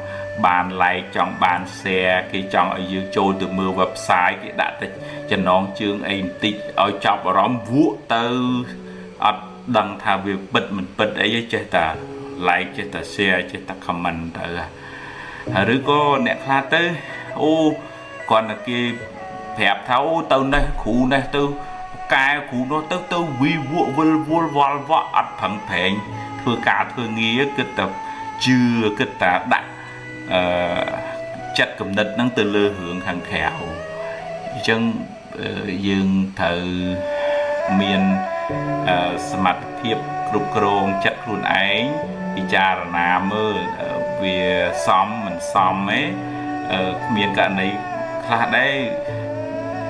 Speaker 2: បាន like ចង់បាន share គេចង់ឲ្យយើងចូលទៅមើល website គេដាក់តែចំណងជើងអីបន្តិចឲ្យចាប់អារម្មណ៍វក់ទៅអត់ដឹងថាវាពិតមិនពិតអីចេះតែ like ចេះតែ share ចេះតែ comment ទៅឬក៏អ្នកខ្លះទៅអូគាត់តែគេប្រាប់ថាអូទៅនេះគ្រូនេះទៅកែគ្រូនោះទៅទៅវីវក់វិលវល់វល់វក់អត់ប្រឹងប្រែងធ្វើការធ្វើងារគិតតែជឿគិតតែដាក់អឺចិត្តគំនិតហ្នឹងទៅលើរឿងខាងក្រៅអញ្ចឹងយើងត្រូវមានសមត្ថភាពគ្រប់គ្រងចិត្តខ្លួនឯងពិចារណាមើលវាសមមិនសមទេគ្មានករណីខ្លះដែរ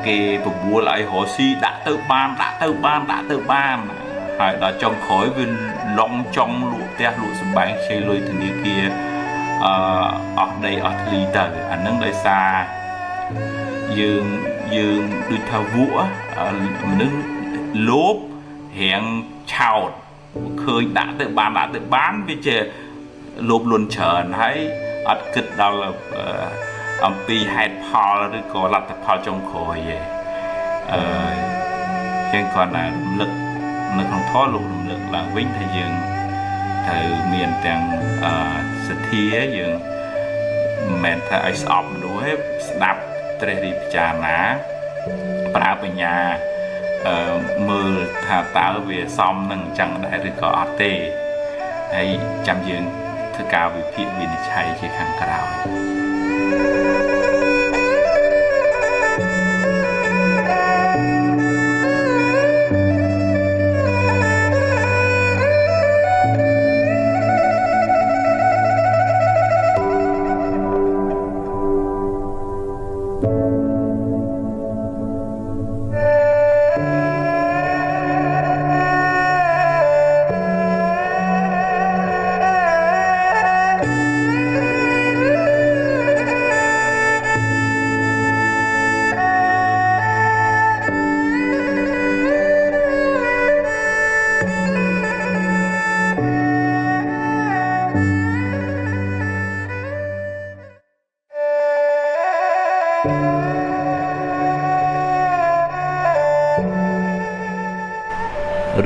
Speaker 2: គេបបួលឲ្យរកស៊ីដាក់ទៅបានដាក់ទៅបានដាក់ទៅបានហើយដល់ចុងក្រោយវាឡងចង់លក់ផ្ទះលក់សម្បែងខ្ចីលុយធនាគារអស់ដីអស់ធ្លីទៅអានឹងដោយសារយើងយើងដូចថាវក់មនុស្សលោភរាងឆោតឃើញដាក់ទៅបានដាក់ទៅបានវាជាលោភលន់ច្រើនហើយអត់គិតដល់អំពីហេតុផលឬក៏លទ្ធផលចុងក្រោយទេអឺចឹងគ្រាន់តែរំលឹកនៅក្នុងធម៌លោករំលឹកឡើងវិញថាយើងត្រូវមានទាំងសទ្ធាយើងមិនមែនថាឲ្យស្អប់មនុស្សទេស្ដាប់ត្រេះរិះពិចារណាប្រើបញ្ញាមើលថាតើវាសមនឹងអញ្ចឹងដែរឬក៏អត់ទេហើយចាំយើងធ្វើការវិភាគវិនិច្ឆ័យជាខាងក្រោយ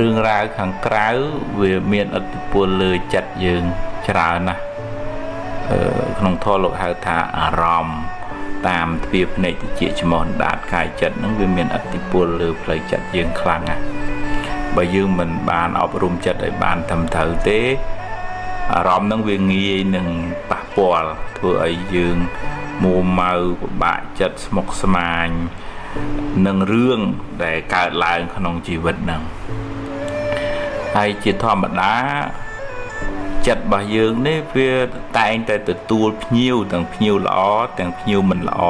Speaker 2: រឿងរ៉ាវខាងក្រៅវាមានឥទ្ធិពលលើចិត្តយើងច្រើនណាស់ក្នុងធម៌លោកហៅថាអារម្មណ៍តាមទ្វាភ្នែកតិចច្មោះដាតកាយចិត្តហ្នឹងវាមានឥទ្ធិពលលើផ្លូវចិត្តយើងខ្លាំងណាស់បើយើងមិនបានអប់រំចិត្តឲ្យបានត្រឹមត្រូវទេអារម្មណ៍ហ្នឹងវាងាយនឹងប៉ះពាល់ធ្វើឲ្យយើងមួម៉ៅពិបាកចិត្តស្មុគស្មាញនឹងរឿងដែលកើតឡើងក្នុងជីវិតហ្នឹងហើយជាធម្មតាចិត្តរបស់យើងនេះវាតែងតែទទួលភ្ញៀវទាំងភ្ញៀវល្អទាំងភ្ញៀវមិនល្អ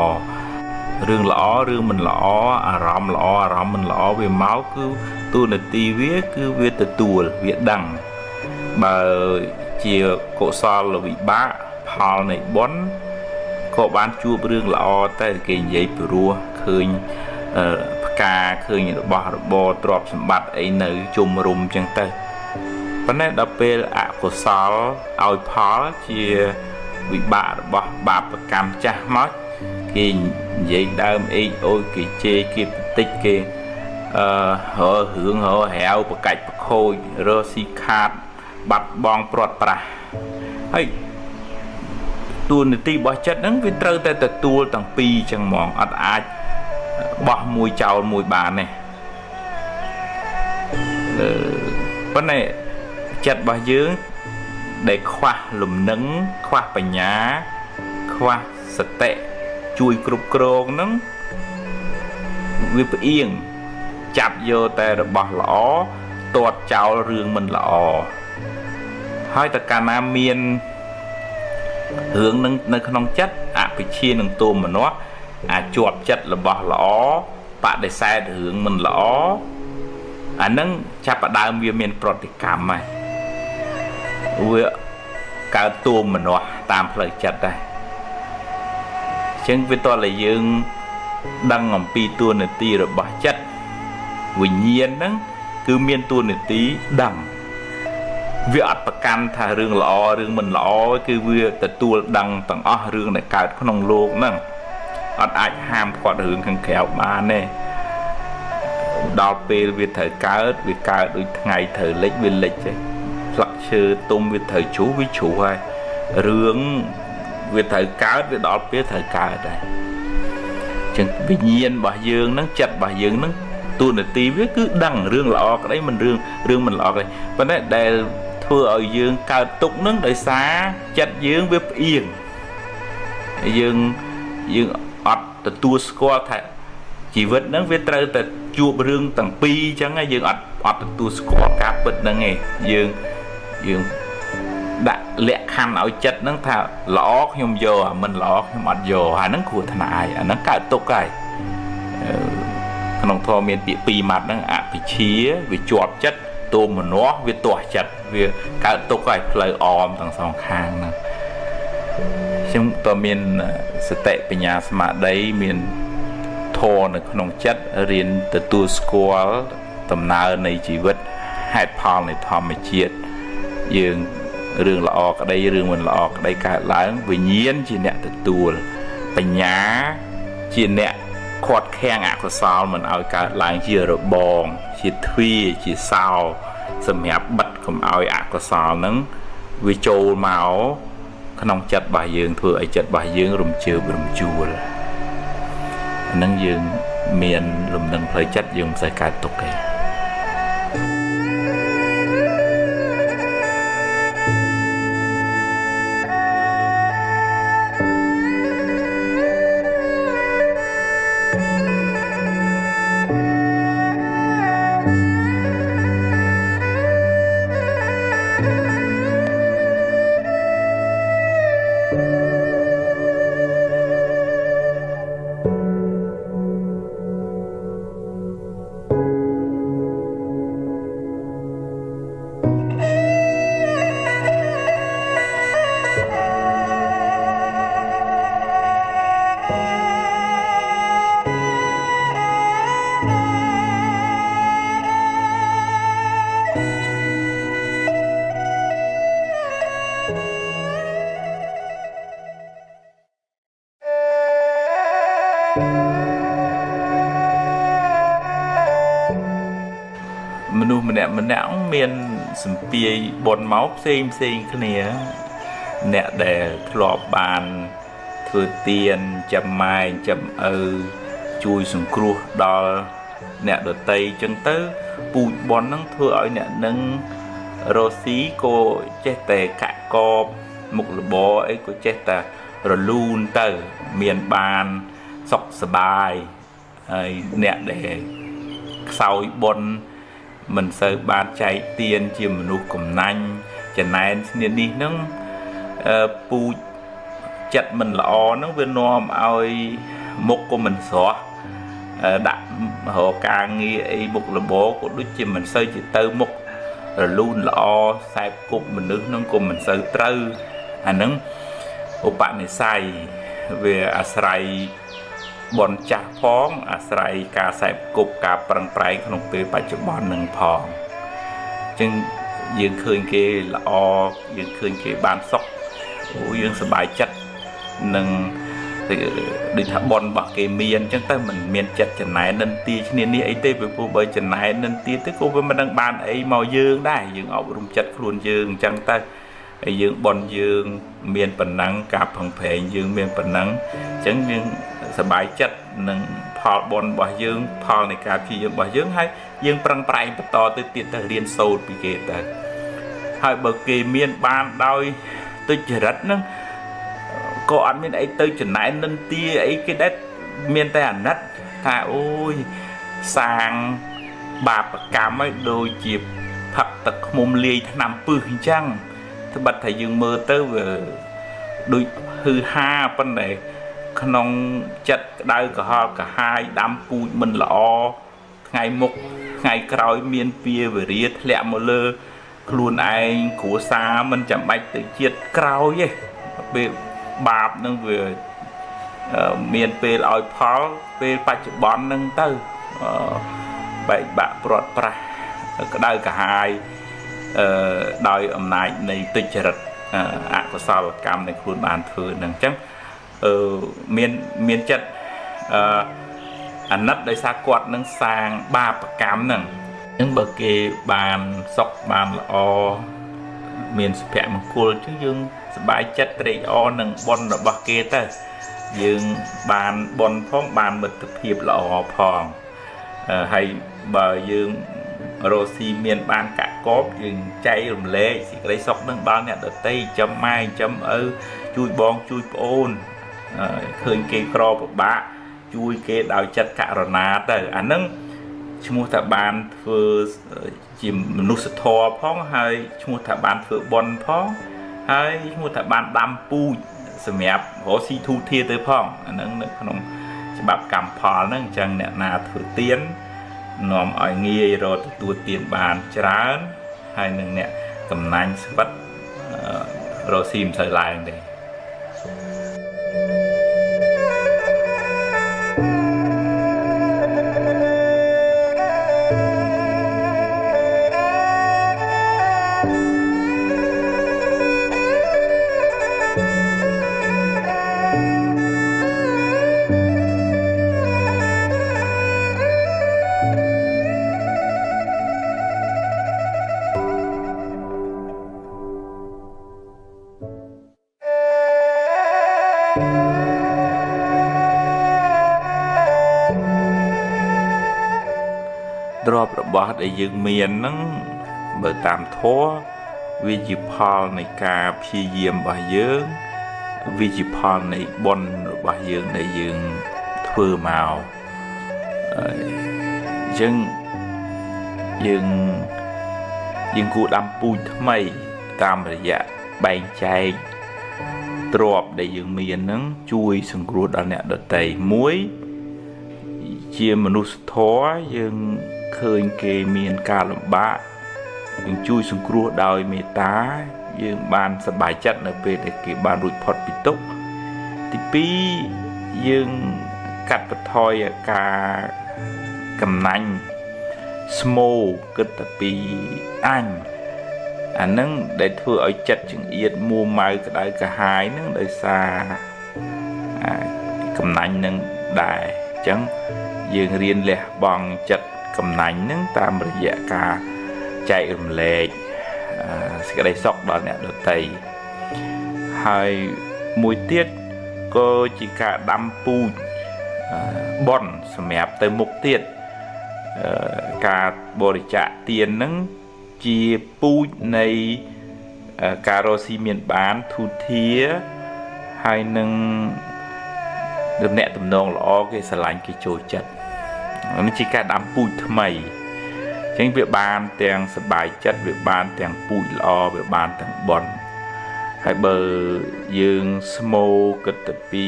Speaker 2: រឿងល្អរឿងមិនល្អអារម្មណ៍ល្អអារម្មណ៍មិនល្អវាមកគឺតួនាទីវាគឺវាទទួលវាដឹងបើជាកុសលវិបាកផលនៃបុណ្យក៏បានជួបរឿងល្អតែគេនិយាយពីរោះឃើញផ្កាឃើញរបស់របរទ្រព្យសម្បត្តិអីនៅជុំរុំចឹងទៅប៉ុន្តែដល់ពេលអកុសលឲ្យផលជា វិបាករបស់បាបកម្មចាស់មកគេនិយាយដើមអេកអូយគេជេរគេបន្តិចគេររឿងររាវប្រកាច់ប្រខូចរស៊ីខាតបាត់បង់ព្រាត់ប្រាសហើយតួនាទីរបស់ចិត្តហ្នឹងវាត្រូវតែទទួលទាំងពីរចឹងហ្មងអត់អាចបោះមួយចោលមួយបានទេប៉ុន្តែចិត្តរបស់យើងដែលខ្វះលំនឹងខ្វះបញ្ញាខ្វះសតិជួយគ្រប់គ្រងហ្នឹងវាផ្អៀងចាប់យកតែរបស់ល្អទាត់ចោលរឿងមិនល្អហើយតើកាលណាមានរឿងនឹងនៅក្នុងចិត្តអភិជានឹងទោមនស្សអាចជាប់ចិត្តរបស់ល្អបដិសេធរឿងមិនល្អអានឹងចាប់ផ្ដើមវាមានប្រតិកម្មហើយវាកើតទោមនស្សតាមផ្លូវចិត្តដែរអញ្ចឹងវាតតែយើងដឹងអំពីតួនាទីរបស់ចិត្តវិញ្ញាណហ្នឹងគឺមានតួនាទីដឹងវាអត់ប្រកាន់ថារឿងល្អរឿងមិនល្អគឺវាទទួលដឹងទាំងអស់រឿងដែលកើតក្នុងលោកហ្នឹងអត់អាចហាមឃាត់រឿងខាងក្រៅបានទេដល់ពេលវាត្រូវកើតវាកើតដូចថ្ងៃត្រូវលិចវាលិចហើយផ្លឹកឈើទុំវាត្រូវជ្រុះវាជ្រុះហើយរឿងវាត្រូវកើតវាដល់ពេលត្រូវកើតដែរចឹងវិញ្ញាណរបស់យើងហ្នឹងចិត្តរបស់យើងហ្នឹងតួនាទីវាគឺដឹងរឿងល្អក្តីមិនរឿងមិនល្អក្តីប៉ុន្តែដែលធ្វើឲ្យយើងកើតទុក្ខហ្នឹងដោយសារចិត្តយើងវាផ្អៀងយើងអត់ទទួលស្គាល់ថាជីវិតហ្នឹងវាត្រូវតែជួបរឿងទាំងពីរអញ្ចឹងយើងអត់ទទួលស្គាល់ការពិតហ្នឹងឯងយើងដាក់លក្ខខណ្ឌឲ្យចិត្តហ្នឹងថាល្អខ្ញុំយកអាមិនល្អខ្ញុំអត់យកអាហ្នឹងគ្រោះថ្នាក់ហើយអាហ្នឹងកើតទុក្ខហើយក្នុងធម៌មានពាក្យពីរម៉ាត់ហ្នឹងអភិជាវាជាប់ចិត្តទោមនស្សវាទាស់ចិត្តវាកើតទុក្ខហើយផ្លូវអមទាំងសងខាងហ្នឹងខ្ញុំតើមានសតិបញ្ញាស្មារតីមានធម៌នៅក្នុងចិត្តរៀនទទួលស្គាល់ដំណើរនៃជីវិតហេតុផលនៃធម្មជាតិយើងរឿងល្អក្តីរឿងមិនល្អក្តីកើតឡើងវិញ្ញាណជាអ្នកទទួលបញ្ញាជាអ្នកខាត់ខាំងអកុសលមិនឲ្យកើតឡើងជារបងជាទ្វារជាសោសម្រាប់បិទកុំឲ្យអកុសលហ្នឹងវាចូលមកក្នុងចិត្តរបស់យើងធ្វើឲ្យចិត្តរបស់យើងរំជើបរំជួលហ្នឹងយើងមានលំនឹងផ្លូវចិត្តយើងមិនសូវកើតទុក្ខទេមនុស្សម្នាក់ម្នាក់មានសម្ពាយបុណ្យមកផ្សេងផ្សេងគ្នាអ្នកដែលធ្លាប់បានធ្វើទានចាំម៉ែចាំឪជួយសង្គ្រោះដល់អ្នកដទៃចឹងទៅពូជបុណ្យហ្នឹងធ្វើឲ្យអ្នកនឹងរស់ស៊ីក៏ចេះតែកាក់កបមុខរបរអីក៏ចេះតែរលូនទៅមានបានសុខសប្បាយហើយអ្នកដែលខ្សោយបុណ្យមិនសូវបានចែកទានជាមនុស្សកំណាញ់ចំណែនស្នានេះហ្នឹងពូជចិត្តមិនល្អហ្នឹងវានាំឲ្យមុខក៏មិនស្រស់ដាក់រកការងារអីមុខរបរក៏ដូចជាមិនសូវជាទៅមុខរលូនល្អសែបគប់មនុស្សហ្នឹងក៏មិនសូវត្រូវអាហ្នឹងឧបនិស្ស័យវាអាស្រ័យបុណ្យចាស់ផងអាស្រ័យការសែបគប់ការប្រឹងប្រែងក្នុងពេលបច្ចុប្បន្ននឹងផងអញ្ចឹងយើងឃើញគេល្អយើងឃើញគេបានសុខ យើងសប្បាយចិត្តនឹងដូចថាបនរបស់គេមានអញ្ចឹងទៅមិនមានចិត្តចំណែននិន្ទាគ្នានេះអីទេពីព្រោះបើចំណែននិន្ទាទៅក៏វាមិនដឹងបានអីមកយើងដែរយើងអប់រំចិត្តខ្លួនយើងអញ្ចឹងទៅហើយយើងបនយើងមានប៉ុណ្ណឹងការប្រឹងប្រែងយើងមានប៉ុណ្ណឹងអញ្ចឹងយើងសប្បាយចិត្តនឹងផលបុណ្យរបស់យើងផលនៃការព្យាយាមរបស់យើងហើយយើងប្រឹងប្រែងបន្តទៅទៀតទៅរៀនសូត្រពីគេទៅហើយបើគេមានបានដោយទុច្ចរិតហ្នឹងក៏អត់មានអីទៅចំណែននិន្ទាអីគេដែរមានតែអាណិតថាអូយសាងបាបកម្មឲ្យដូចជាផឹកទឹកឃ្មុំលាយថ្នាំពឹសអញ្ចឹងត្បិតថាយើងមើលទៅវាដូចហឺហាប៉ុន្តែក្នុងចិត្តក្តៅក្រហល់ក្រហាយដាំពូជមិនល្អថ្ងៃមុខថ្ងៃក្រោយមានពៀវរាធ្លាក់មកលើខ្លួនឯងគ្រួសារមិនចាំបាច់ទៅជាតិក្រោយទេពេលបាបនឹងវាមានពេលឲ្យផលពេលបច្ចុប្បន្ននឹងទៅបែកបាក់ព្រាត់ប្រាសក្តៅក្រហាយដោយអំណាចនៃទុច្ចរិតអកុសលកម្មដែលខ្លួនបានធ្វើនឹងអញ្ចឹងមានចិត្តអាណិតដោយសារគាត់នឹងសាងបាបកម្មហ្នឹងអញ្ចឹងបើគេបានសុខបានល្អមានសុភមង្គលអញ្ចឹងយើងសប្បាយចិត្តត្រេកអរនឹងបុណ្យរបស់គេទៅយើងបានបុណ្យផងបានមិត្តភាពល្អផងហើយបើយើងរកស៊ីមានបានកកបយើងចែករំលែកសេចក្តីសុខនឹងដល់អ្នកដទៃចាំម៉ែចាំឪជួយបងជួយប្អូនឃើញគេក្រពិបាកជួយគេដោយចិត្តករុណាទៅអាហ្នឹងឈ្មោះថាបានធ្វើជាមនុស្សធម៌ផងហើយឈ្មោះថាបានធ្វើបុណ្យផងហើយឈ្មោះថាបានដាំពូជសម្រាប់រកស៊ីធូធាទៅផងអាហ្នឹងនៅក្នុងច្បាប់កម្មផលហ្នឹងអញ្ចឹងអ្នកណាធ្វើទាននាំឲ្យងាយរកទទួលទានបានច្រើនហើយនឹងអ្នកកំណាញ់ស្វិតរកស៊ីមិនសូវឡើងទេទ្រព្យរបស់ដែលយើងមានហ្នឹងបើតាមធម៌វាជាផលនៃការព្យាយាមរបស់យើងវាជាផលនៃបុណ្យរបស់យើងដែលយើងធ្វើមកអញ្ចឹងយើងគួរដាំពូជថ្មីតាមរយៈបែងចែកទ្រព្យដែលយើងមានហ្នឹងជួយសង្គ្រោះដល់អ្នកដទៃមួយជាមនុស្សធម៌យើងឃើញគេមានការលំបាកយើងជួយសង្គ្រោះដោយមេត្តាយើងបានសប្បាយចិត្តនៅពេលដែលគេបានរួចផុតពីទុក្ខទី2យើងកាត់បន្ថយការកំណាញ់ស្មូគិតតែពីអញអាហ្នឹងដែលធ្វើឲ្យចិត្តចង្អៀតមួម៉ៅក្តៅក្រហាយហ្នឹងដោយសារកំណាញ់ហ្នឹងដែរអញ្ចឹងយើងរៀនលះបង់ចិត្តកំណាញ់ហ្នឹងតាមរយៈការចែករំលែកសេចក្តីសុខដល់អ្នកដទៃហើយមួយទៀតក៏ជាការដាំពូជបុណ្យសម្រាប់ទៅមុខទៀតការបរិច្ចាគទានហ្នឹងជាពូជនៃការរកស៊ីមានបានធូធាហើយនឹងទំនាក់ទំនងល្អគេស្រឡាញ់គេចូលចិត្តនេះជាការដាំពូជថ្មីអញ្ចឹងវាបានទាំងសប្បាយចិត្តវាបានទាំងពូជល្អវាបានទាំងបុណ្យហើយបើយើងស្មូគិតទៅពី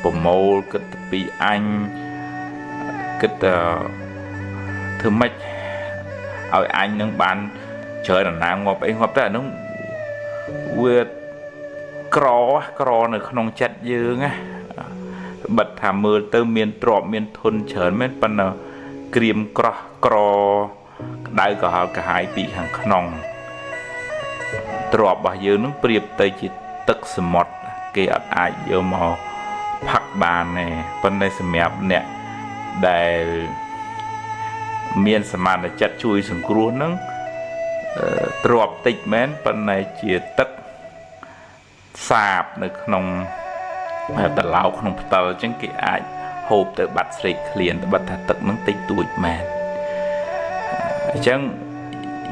Speaker 2: ប្រមូលគិតទៅពីអញគិតទៅធ្វើម៉េចឲ្យអញនឹងបានច្រើនអាណាងាប់អីងាប់ទៅអានោះវាក្រនៅក្នុងចិត្តយើងណាបិទថាមើលទៅមានទ្រព្យមានធនច្រើនមែនប៉ុន្តែក្រៀមក្រោះក្រក្តៅក្រហល់ក្រហាយពីខាងក្នុងទ្រព្យរបស់យើងនឹងប្រៀបទៅជា ទឹកសមុទ្រគេអត់អាចយកមកផឹកបានទេប៉ុន្តែសម្រាប់អ្នកដែលមានសមានចិត្តជួយសង្គ្រោះហ្នឹងទ្របតិចមែនប៉ុន្តែជាទឹកសាបនៅក្នុងត្រឡោកក្នុងផ្តិលអញ្ចឹងគេអាចហូបទៅបាត់ស្រេកឃ្លានត្បិតថាទឹកហ្នឹងតិចតួចមែនអញ្ចឹង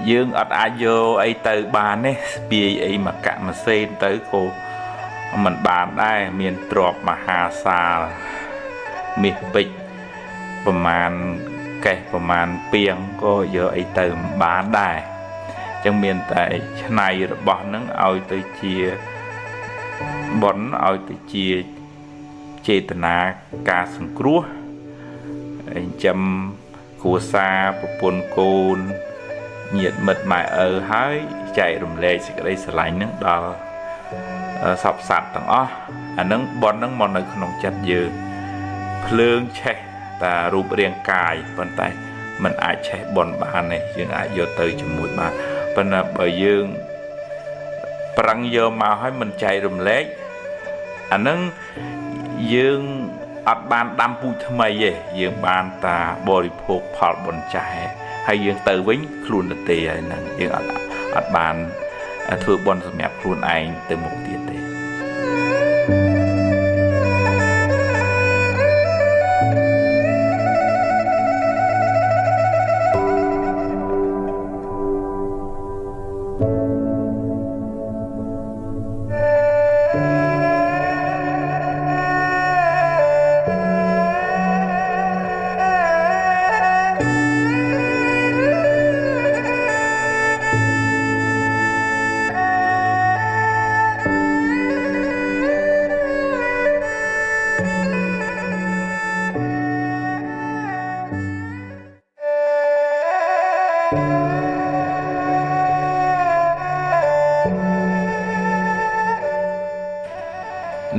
Speaker 2: យើងអត់អាចយកអីទៅបានទេស្ពាយអីមកកាក់មួយសេនទៅក៏មិនបានដែរមានទ្រព្យមហាសាលមាសពេជ្រប្រមាណកេះប្រមាណពីងក៏យកអីទៅមិនបានដែរអញ្ចឹងមានតែឆ្នៃរបស់ហ្នឹងឲ្យទៅជាបុណ្យឲ្យទៅជាចេតនាការសង្គ្រោះចិញ្ចឹមគ្រួសារប្រពន្ធកូនញាតិមិត្តម៉ែឪហើយចែករំលែកសេចក្តីស្រឡាញ់ហ្នឹងដល់សព្វសត្វទាំងអស់អាហ្នឹងបុណ្យហ្នឹងមកនៅក្នុងចិត្តយើងភ្លើងឆេះតារូបរាងកាយប៉ុន្តែมันអាចឆេះបុណ្យបានទេយើងអាចយកទៅជាមួយបានប៉ុន្តែបើយើងប្រឹងយកមកឲ្យមិនចែករំលែកអាហ្នឹងយើងអត់បានដាំពូជថ្មីទេយើងបានតាបរិភោគផលបុណ្យចាស់ហើយយើងទៅវិញខ្លួនទៅទេហើយហ្នឹងយើងអត់បានធ្វើបុណ្យសម្រាប់ខ្លួនឯងទៅមុខទៀតទេ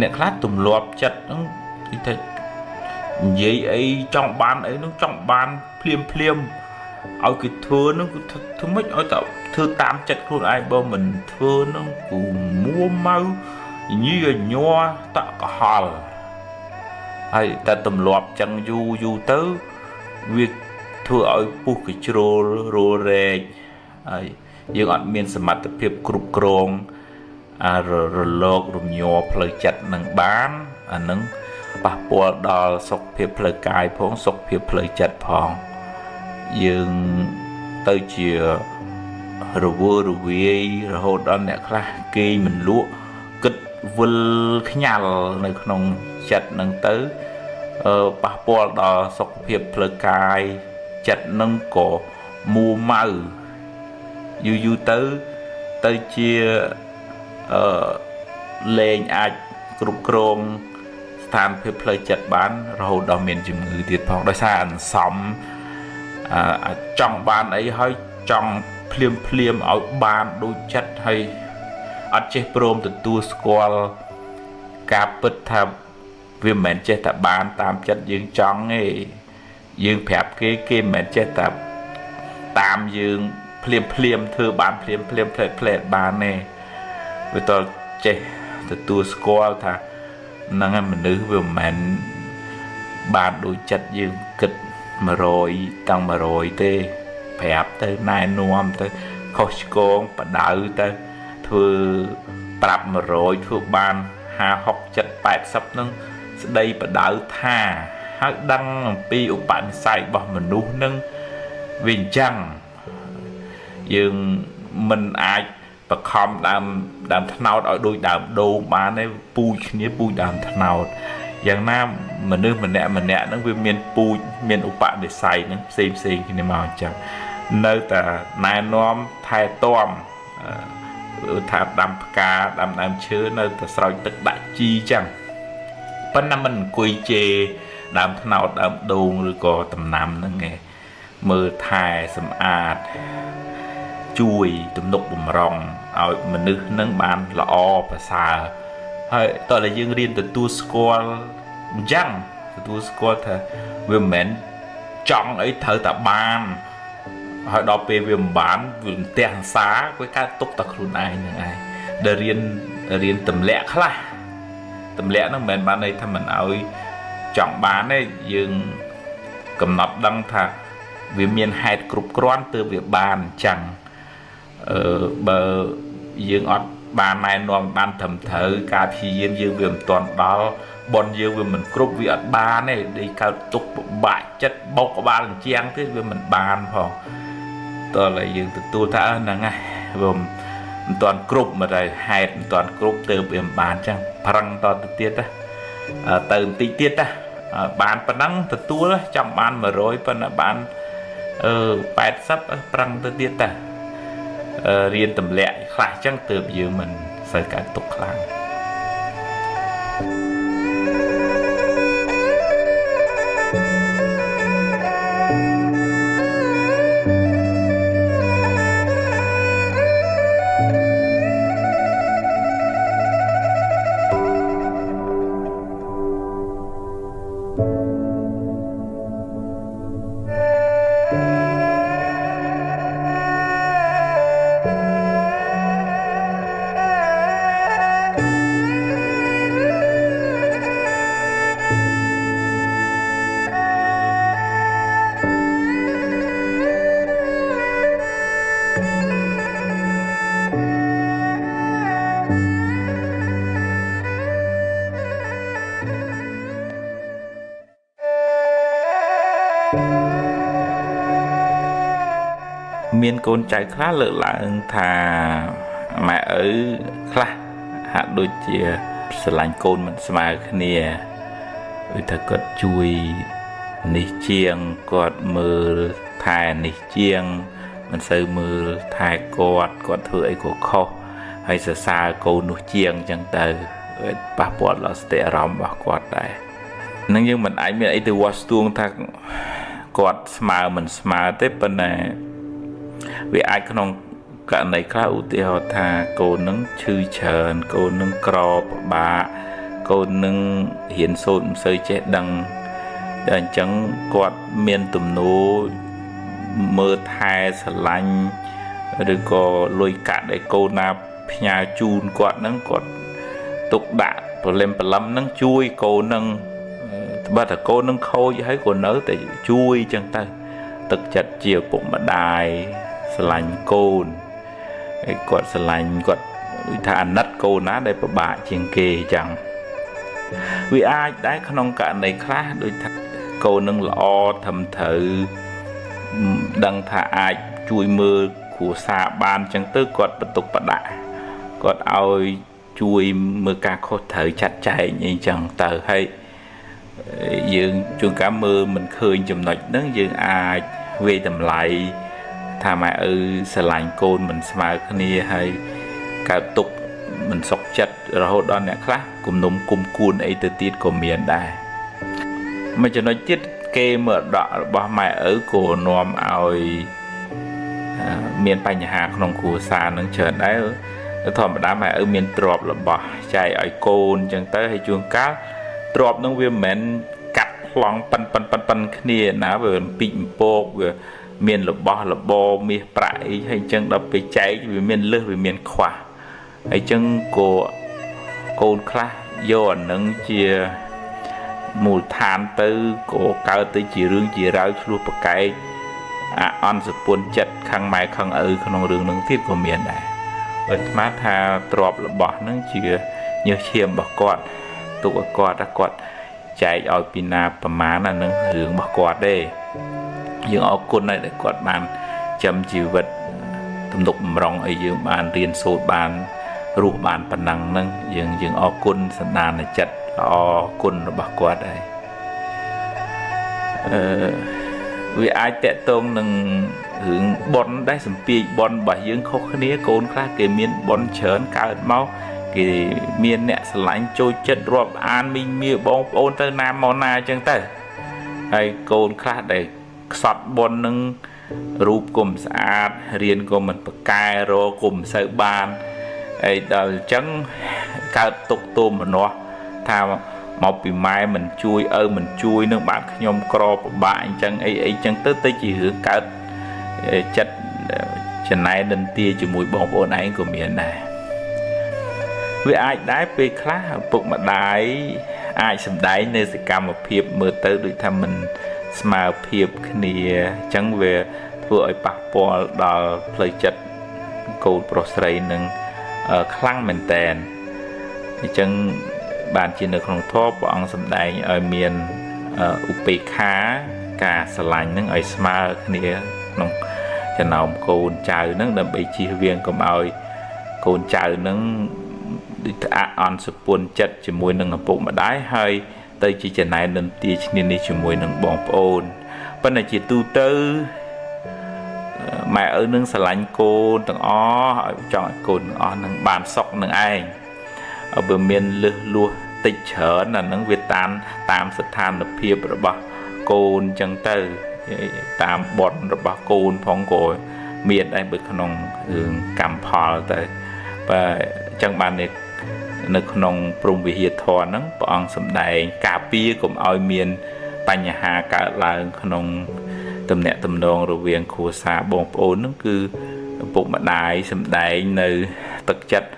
Speaker 2: អ្នកខ្លះទម្លាប់ចិត្តហ្នឹងគឺថានិយាយអីចង់បានអីហ្នឹងចង់បានភ្លាមភ្លាមឲ្យគេធ្វើហ្នឹងគឺធ្វើម៉េចឲ្យតែធ្វើតាមចិត្តខ្លួនឯងបើមិនធ្វើហ្នឹងគឺមួម៉ៅញីញ័រតក់កុហលហើយតែទម្លាប់ចឹងយូរយូរទៅវាធ្វើឲ្យពុះកជ្រុលរោរែកហើយយើងអត់មានសមត្ថភាពគ្រប់គ្រងរលករំញ័រផ្លូវចិត្តនឹងបានអានឹងប៉ះពាល់ដល់សុខភាពផ្លូវកាយផងសុខភាពផ្លូវចិត្តផងយើងទៅជារវើរវាយរហូតដល់អ្នកខ្លះគេងមិនលក់គិតវិលខ្ញាល់នៅក្នុងចិត្តនឹងទៅប៉ះពាល់ដល់សុខភាពផ្លូវកាយចិត្តនឹងក៏មួម៉ៅយូរយូរទៅទៅជាលែងអាចគ្រប់គ្រងស្ថានភាពផ្លូវចិត្តបានរហូតដល់មានជំងឺទៀតផងដោយសារអន្សំចង់បានអីហើយចង់ភ្លាមភ្លាមឲ្យបានដូចចិត្តហើយអត់ចេះព្រមទទួលស្គាល់ការពិតថាវាមិនមែនចេះតែបានតាមចិត្តយើងចង់ទេយើងប្រាប់គេគេមិនមែនចេះតែតាមយើងភ្លាមភ្លាមធ្វើបានភ្លាមភ្លាមផ្លែផ្លែបានទេវាតចេះទទួលស្គាល់ថាហ្នឹងឯងមនុស្សវាមិនមែនបានដូចចិត្តយើងគិត100តាំង100ទេប្រាប់ទៅណែនាំទៅខុសឆ្គងបដៅទៅធ្វើប្រាប់100ធ្វើបាន50 60 70 80ហ្នឹងស្ដីបដៅថាហើយដឹងអំពីឧបនិស្ស័យរបស់មនុស្សហ្នឹងវាអញ្ចឹងយើងមិនអាចបខំដើមត្នោតឲ្យដូចដើមដូងបានទេពូជគ្នាពូជដើមត្នោតយ៉ាងណាមនុស្សម្នាក់ម្នាក់ហ្នឹងវាមានពូជមានឧបនិស្ស័យហ្នឹងផ្សេងផ្សេងគ្នាមកអញ្ចឹងនៅតែណែនាំថែទាំថាដាំផ្កាដាំដើមឈើនៅតែស្រោចទឹកដាក់ជីអញ្ចឹងប៉ុន្តែមិនអង្គុយជេរដើមត្នោតដើមដូងឬក៏ដំណាំហ្នឹងឯងមើលថែសម្អាតជួយទំនុកបំរុងឲ្យមនុស្សនឹងបានល្អប្រសើរហើយតើតែយើងរៀនទទួលស្គាល់អញ្ចឹងទទួលស្គាល់ថាវាមិនមែនចង់អីត្រូវតែបានហើយដល់ពេលវាមិនបានវាផ្ទះអង្សាវាកើតទុកតែខ្លួនឯងហ្នឹងឯងដែលរៀន រៀនទម្លាក់ខ្លះទម្លាក់ហ្នឹងមិនមែនបានន័យថាមិនឲ្យចង់បានទេយើងកំណត់ដឹងថាវាមានហេតុគ្រប់គ្រាន់ទើបវាបានអញ្ចឹងបើយើងអត់បានណែនាំបានត្រឹមត្រូវការព្យាយាមយើងវាមិនទាន់ដល់ប៉ុនយើងវាមិនគ្រប់វាអត់បានទេដូចកើតទុកពិបាកចិត្តបោកក្បាលអញ្ចឹងទេវាមិនបានផងតើឡើយយើងទទួលថាហ្នឹងហើយវាមិនទាន់គ្រប់មកតែហេតុមិនទាន់គ្រប់ទើបវាមិនបានអញ្ចឹងប្រឹងតទៅទៀតណាទៅបន្តិចទៀតណាបានប៉ុណ្ណឹងទទួលចង់បាន100ប៉ុន្តែបាន80ប្រឹងទៅទៀតតារៀនទម្លាក់ខ្លះអញ្ចឹងទើបយើងមិនសូវកើតទុកខ្លាំងមានកូនចៅខ្លះលើកឡើងថាម៉ែឪខ្លះហាក់ដូចជាស្រឡាញ់កូនមិនស្មើគ្នាដូចថាគាត់ជួយនេះជាងគាត់មើលថែនេះជាងមិនសូវមើលថែគាត់គាត់ធ្វើអីក៏ខុសហើយសរសើរកូននោះជាងអញ្ចឹងទៅប៉ះពាល់ដល់សតិអារម្មណ៍របស់គាត់ដែរនឹងយើងមិនអាចមានអីទៅវាស់ស្ទង់ថាគាត់ស្មើមិនស្មើទេប៉ុន្តែវាអាចក្នុងករណីខ្លះឧទាហរណ៍ថាកូននឹងឈឺច្រើនកូននឹងក្រពិបាកកូននឹងរៀនសូត្រមិនសូវចេះដឹងតែអញ្ចឹងគាត់មានទំនោរមើលថែស្រឡាញ់ឬក៏លុយកាក់ដែលកូនណាផ្ញើជូនគាត់ហ្នឹងគាត់ទុកដាក់ប្រលឹមប្រលឹមហ្នឹងជួយកូនហ្នឹងត្បិតតែកូនហ្នឹងខូចហើយក៏នៅតែជួយអញ្ចឹងទៅទឹកចិត្តជាឪពុកម្ដាយស្រឡាញ់កូនហើយគាត់ស្រឡាញ់គាត់ដូចថាអាណិតកូនណាដែលពិបាកជាងគេអញ្ចឹងវាអាចដែរក្នុងករណីខ្លះដូចថាកូននឹងល្អត្រឹមត្រូវដឹងថាអាចជួយមើលគ្រួសារបានអញ្ចឹងទៅគាត់បន្ទុកបដាក់គាត់ឲ្យជួយមើលការខុសត្រូវចាត់ចែងអីចឹងទៅហើយយើងជួនកាលមើលមិនឃើញចំណុចហ្នឹងយើងអាចវាយតម្លៃថាម៉ែឪស្រឡាញ់កូនមិនស្មើគ្នាហើយកើតទុកមិនសុខចិត្តរហូតដល់អ្នកខ្លះគំនុំគុំគួនអីទៅទៀតក៏មានដែរមួយចំណុចទៀតគេមរតករបស់ម៉ែឪក៏នាំឲ្យមានបញ្ហាក្នុងគ្រួសារនឹងច្រើនដែរធម្មតាម៉ែឪមានទ្រព្យរបស់ចែកឲ្យកូនអញ្ចឹងទៅហើយជួនកាលទ្រព្យនឹងវាមិនមែនកាត់ប្លង់ប៉ិនប៉ិនប៉ិនប៉ិនគ្នាណាវាពីកពកវាមានរបស់របរមាសប្រាក់អីហើយអញ្ចឹងដល់ពេលចែកវាមានលឹះវាមានខ្វះហើយអញ្ចឹងក៏កូនខ្លះយកអានឹងជាមូលដ្ឋានទៅក៏កើតទៅជារឿងជារាវឆ្លោះប្រកែកអន់សពុនចិត្តខាងម៉ែខាងឪក្នុងរឿងនឹងទៀតក៏មានដែរបើអាត្មាថាទ្រព្យរបស់នឹងជាញើសឈាមរបស់គាត់ទុកឲ្យគាត់ថាគាត់ចែកឲ្យពីណាប្រមាណអានឹងរឿងរបស់គាត់ទេយើងអរគុណហើយដែលគាត់បានចាំជីវិតទំនុកបំរុងឲ្យយើងបានរៀនសូត្របានរស់បានប៉ុណ្ណឹងហ្នឹងយើងអរគុណសន្តានចិត្តល្អគុណរបស់គាត់ហើយវាអាចតកតងនឹងរឿងប៉ុនដែរសម្ពាយប៉ុនរបស់យើងខុសគ្នាកូនខ្លះគេមានប៉ុនច្រើនកើតមកគេមានអ្នកស្រឡាញ់ចូលចិត្តរាប់អានមីងមាបងប្អូនទៅណាមកណាអញ្ចឹងទៅហើយកូនខ្លះដែលខ្សត់ប៉ុននឹងរូបក៏មិនស្អាតរៀនក៏មិនប្រកែរក៏មិនសូវបានហើយដល់អញ្ចឹងកើតទុកទោមនស្សថាមកពីម៉ែមិនជួយឪមិនជួយនឹងបានខ្ញុំក្រពិបាកអញ្ចឹងអីអីចឹងទៅទៅជារឿងកើតចិត្តចំណែននិន្ទាជាមួយបងប្អូនឯងក៏មានដែរ វាអាចដែរពេលខ្លះឪពុកម្ដាយអាចសម្ដែងនៅសកម្មភាពមើលទៅដូចថាមិនស្មើភាពគ្នាអញ្ចឹងវាធ្វើឲ្យប៉ះពាល់ដល់ផ្លូវចិត្តកូនប្រុសស្រីនឹងខ្លាំងមែនតែនអញ្ចឹងបានជានៅក្នុងធម៌ព្រះអង្គសម្ដែងឲ្យមានឧបេក្ខាការស្រឡាញ់នឹងឲ្យស្មើគ្នាក្នុងចំណោមកូនចៅនឹងដើម្បីជៀសវាងកុំឲ្យកូនចៅនឹងដូចត្អាក់អន់សុពន់ចិត្តជាមួយនឹងឪពុកម្ដាយហើយទៅជាចំណែននិន្ទាឈ្នានេះជាមួយនឹងបងប្អូនប៉ុន្តែជាទូទៅម៉ែឪនឹងស្រឡាញ់កូនទាំងអស់ឲ្យចង់ឲ្យកូនទាំងអស់នឹងបានសុខនឹងឯងបើមានលឹះលួសតិចច្រើនអានឹងវាតាមស្ថានភាពរបស់កូនចឹងទៅតាមបុណ្យរបស់កូនផងក៏មានដែរបើក្នុងរឿងកម្មផលទៅបាទចឹងបាននៅក្នុងព្រហ្មវិហារធម៌ហ្នឹងព្រះអង្គសម្ដែងការពារកុំឲ្យមានបញ្ហាកើតឡើងក្នុងទំនាក់ទំនងរវាងគ្រួសារបងប្អូនហ្នឹងគឺឪពុកម្ដាយសម្ដែងនៅទឹកចិត្ត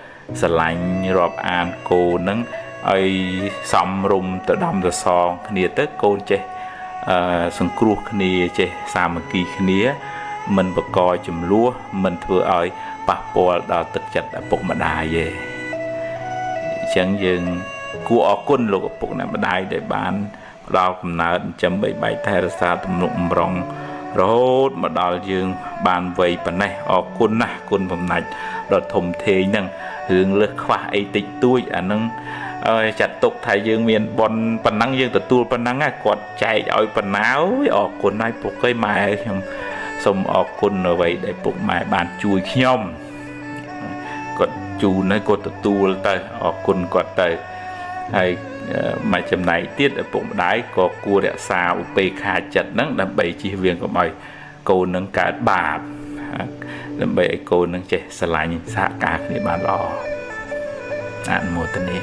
Speaker 2: ស្រឡាញ់រាប់អានកូនហ្នឹងឲ្យសំរុំទៅដំទៅសងគ្នាទៅកូនចេះសង្គ្រោះគ្នាចេះសាមគ្គីគ្នាមិនបង្កចំនួនមិនធ្វើឲ្យប៉ះពាល់ដល់ទឹកចិត្តឪពុកម្ដាយទេអញ្ចឹងយើងគួរអរគុណលោកឪពុកអ្នកម្ដាយដែលបានផ្ដល់កំណើតចិញ្ចឹមបីបាច់ថែរក្សាទំនុកបំរុងរហូតមកដល់យើងបានវ័យប៉ុណ្ណេះអរគុណណាស់គុណបំណាច់ដ៏ធំធេងហ្នឹងរឿងលើសខ្វះអីតិចតួចអាហ្នឹងចាត់ទុកថាយើងមានបុណ្យប៉ុណ្ណឹងយើងទទួលប៉ុណ្ណឹងគាត់ចែកឲ្យប៉ុណ្ណាអើយអរគុណហើយពុកអើយម៉ែខ្ញុំសូមអរគុណអ្វីដែលពុកម៉ែបានជួយខ្ញុំគាត់ជូនហើយគាត់ទទួលទៅអរគុណគាត់ទៅហើយមួយចំណែកទៀតឪពុកម្ដាយក៏គួររក្សាឧបេក្ខាចិត្តហ្នឹងដើម្បីជៀសវាងកុំឲ្យកូននឹងកើតបាបដើម្បីឲ្យកូននឹងចេះស្រឡាញ់សហការគ្នាបានល្អអនុមោទនា